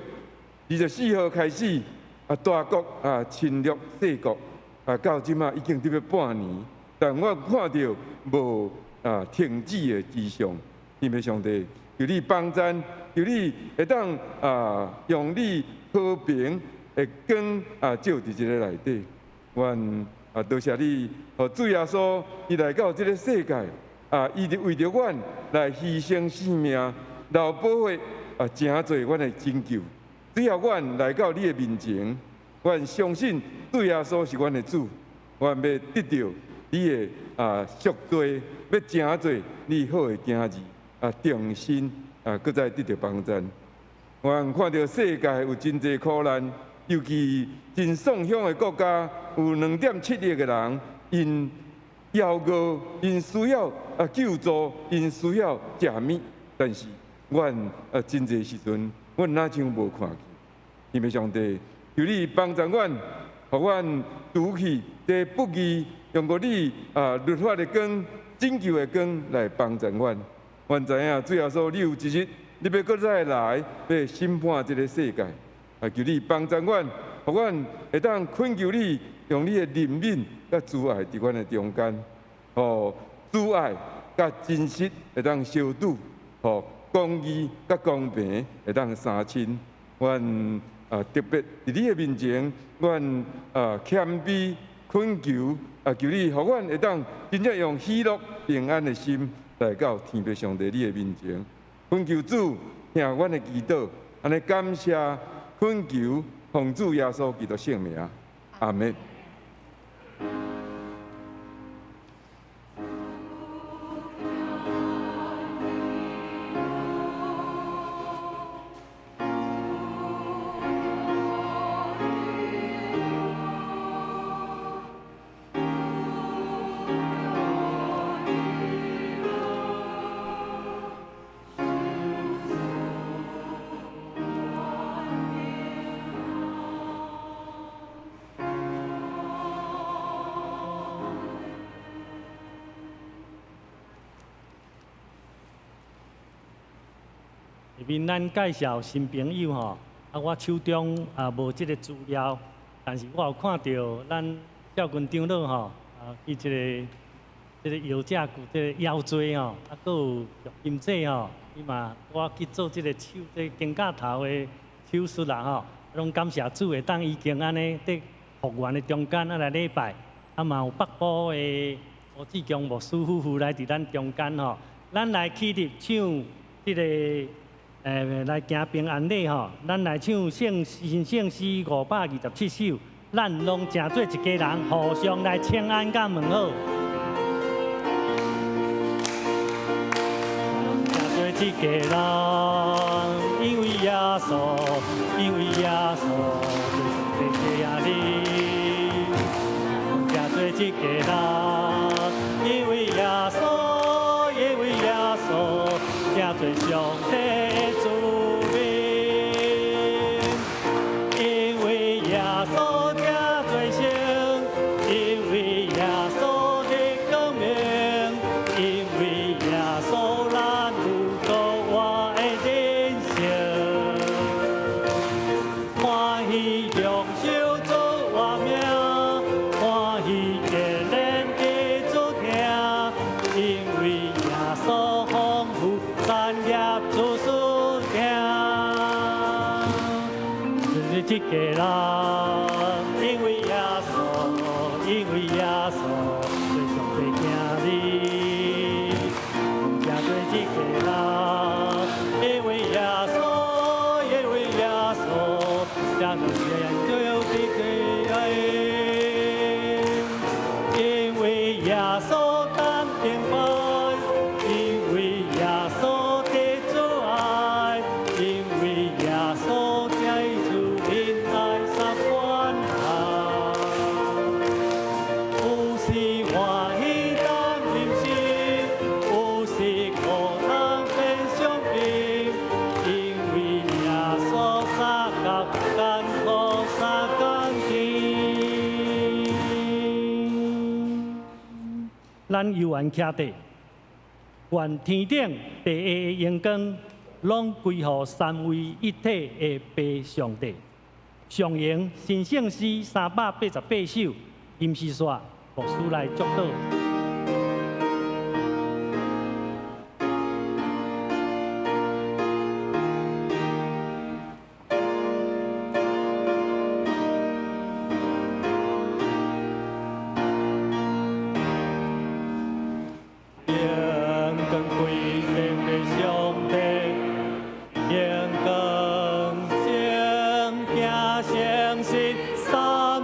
Speaker 9: 24號開始啊，大國啊侵略細國啊，到這馬已經得欲半年，但我看著無啊停止的跡象。天父上帝，求你幫贊，求你會當啊用你和平的光啊照佇這个內底。阮啊多謝你，予主耶穌伊來到這个世界啊，伊就為著阮來犧牲性命，流寶血啊，成做阮的拯救。只要阮來到你的面前，阮相信主耶穌是阮的主，阮欲得著你的啊贖罪，欲成做你好的囝兒啊，重新啊，閣再得著幫贊。阮看著世界有真濟苦難，尤其真喪鄉的國家，有2.7億个人，𪜶枵餓，𪜶需要啊救助，𪜶需要食物，但是阮啊真濟時陣，阮若像無看見。天父上帝，求你幫助阮，予阮除去這不義、用過你啊律法的光、拯救的光來幫助阮。阮知影主耶穌，你有一日你欲閣再來，欲審判這个世界。啊，求你幫助阮，予阮會當懇求你，用你的憐憫佮慈愛佇阮的中間，予慈愛佮真實會當相拄，予公義佮公平會當相親。阮啊特別佇你的面前，阮啊謙卑懇求，啊求你予阮會當真正用喜樂平安的心來到天父上帝你的面前，懇求主聽阮的祈禱，按呢感謝懇求，奉主耶穌基督聖名，阿們。
Speaker 5: 下面咱介紹新朋友吼，啊，我手中也無這个資料，但是我有看著咱少軍長老吼，啊，伊這个腰脊骨這个腰椎吼，啊，閣有金姐吼，伊嘛我去做這个手這个肩胛頭的手術啦吼，攏感謝主會當已經按呢佇復原的中間啊來禮拜，啊嘛有北部的吳志強牧師夫婦來佇咱中間吼，咱來起立唱這个。來行平安禮吼，咱來唱聖新聖詩527首，咱攏成做一家人，互相來請安佮問好。成做一家人，因為耶穌，因為耶穌，做上帝的兒成做一家人，因為耶穌，因為耶穌，成做上帝。一家人，因為耶穌，因為耶穌，做上帝囝兒，成做一家人，因為耶穌，因為耶穌，成做一家人，因為耶穌擔敬拜，因為耶穌的慈愛，因為耶穌才主。有時歡喜當忍受，有時苦當變傷悲，因為耶穌相佮艱苦相共甜。咱猶原徛佇，願天頂地下的榮光，攏歸予三位一體的父上帝。上榮新聖詩388首，金絲煞牧師來祝禱。榮光歸聖的上帝，榮光聖行誠實三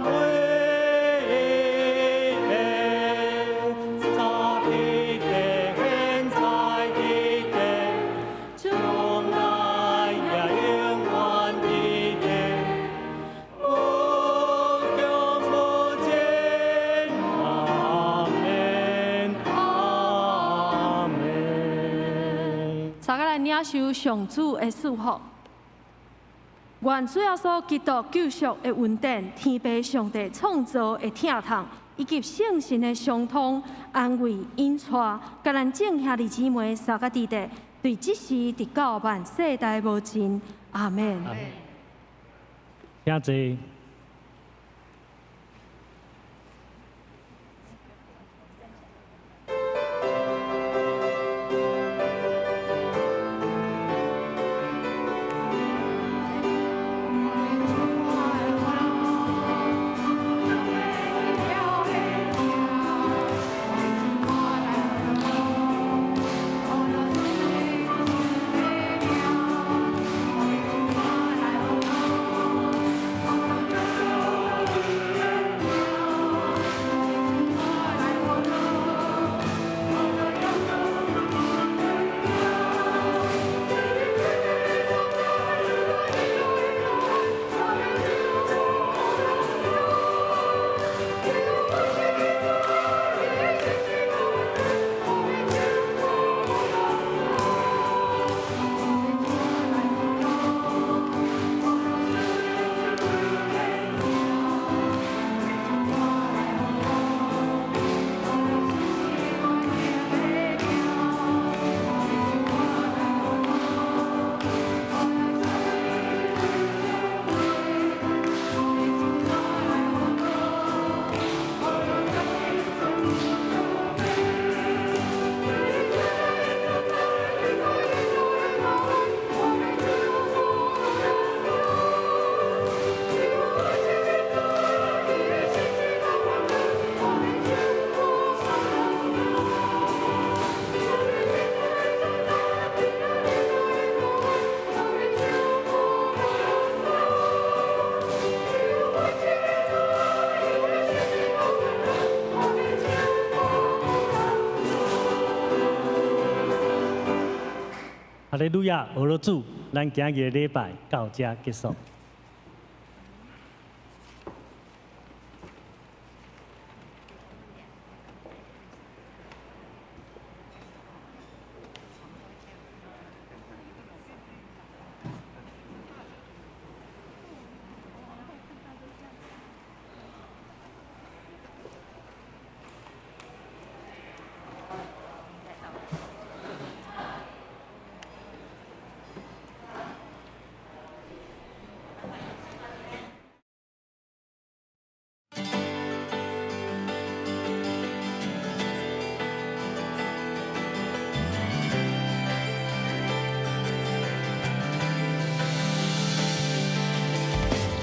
Speaker 5: 位一體，早佇地，現在佇地，將來也永遠佇地，無窮無盡。阿們，阿們。
Speaker 6: 大家來領受上主的祝福。願主耶穌基督救贖的恩典，天父上帝創造的疼痛，以以及聖神的相通、安慰、引帶，佮咱眾兄弟姊妹三個弟弟，對這時直到萬世代無盡。阿門。
Speaker 5: 請坐。哈利路亞，阿羅主，咱今日的禮拜到這結束。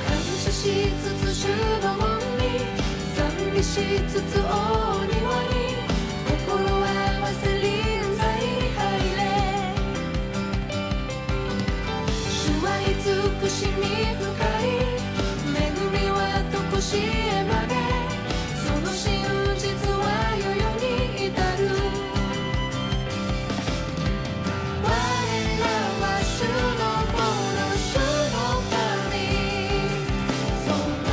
Speaker 3: 感謝しつつ主の門に讚美しつつ大庭に心合わせ臨在に入れ。主は慈しみ深い、恵みはとこしえまで、その真実は世々に至る。我らは主のもの、主の民、その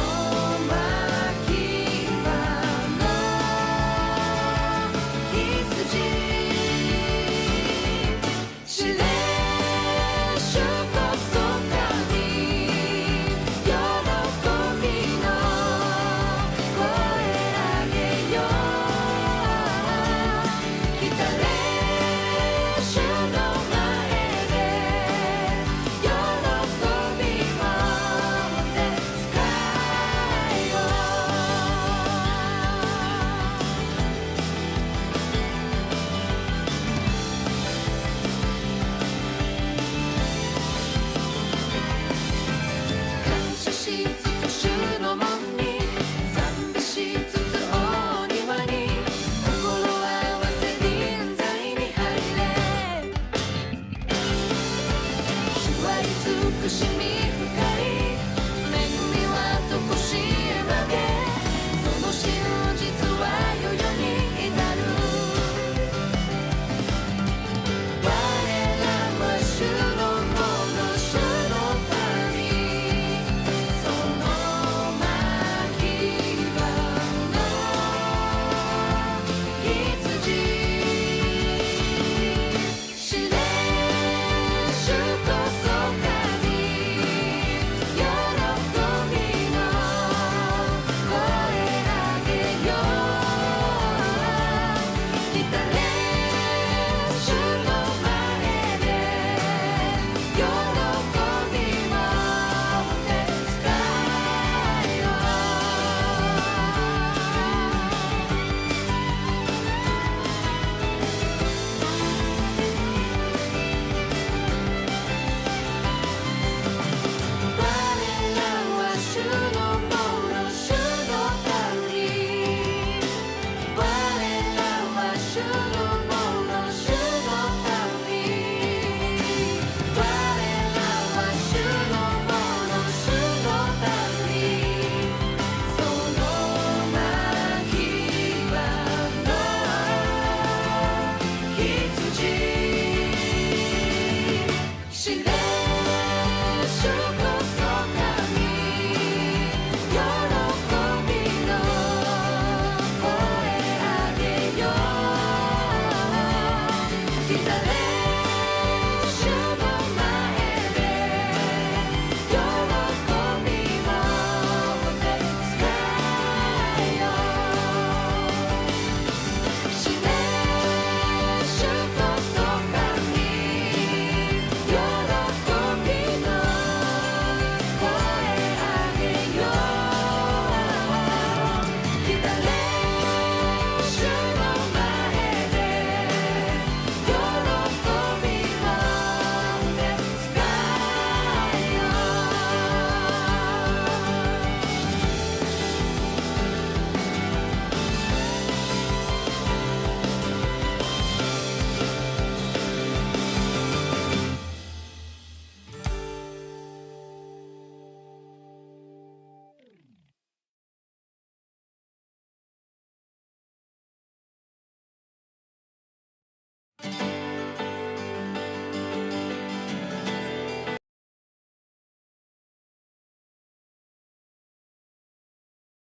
Speaker 3: 牧場の是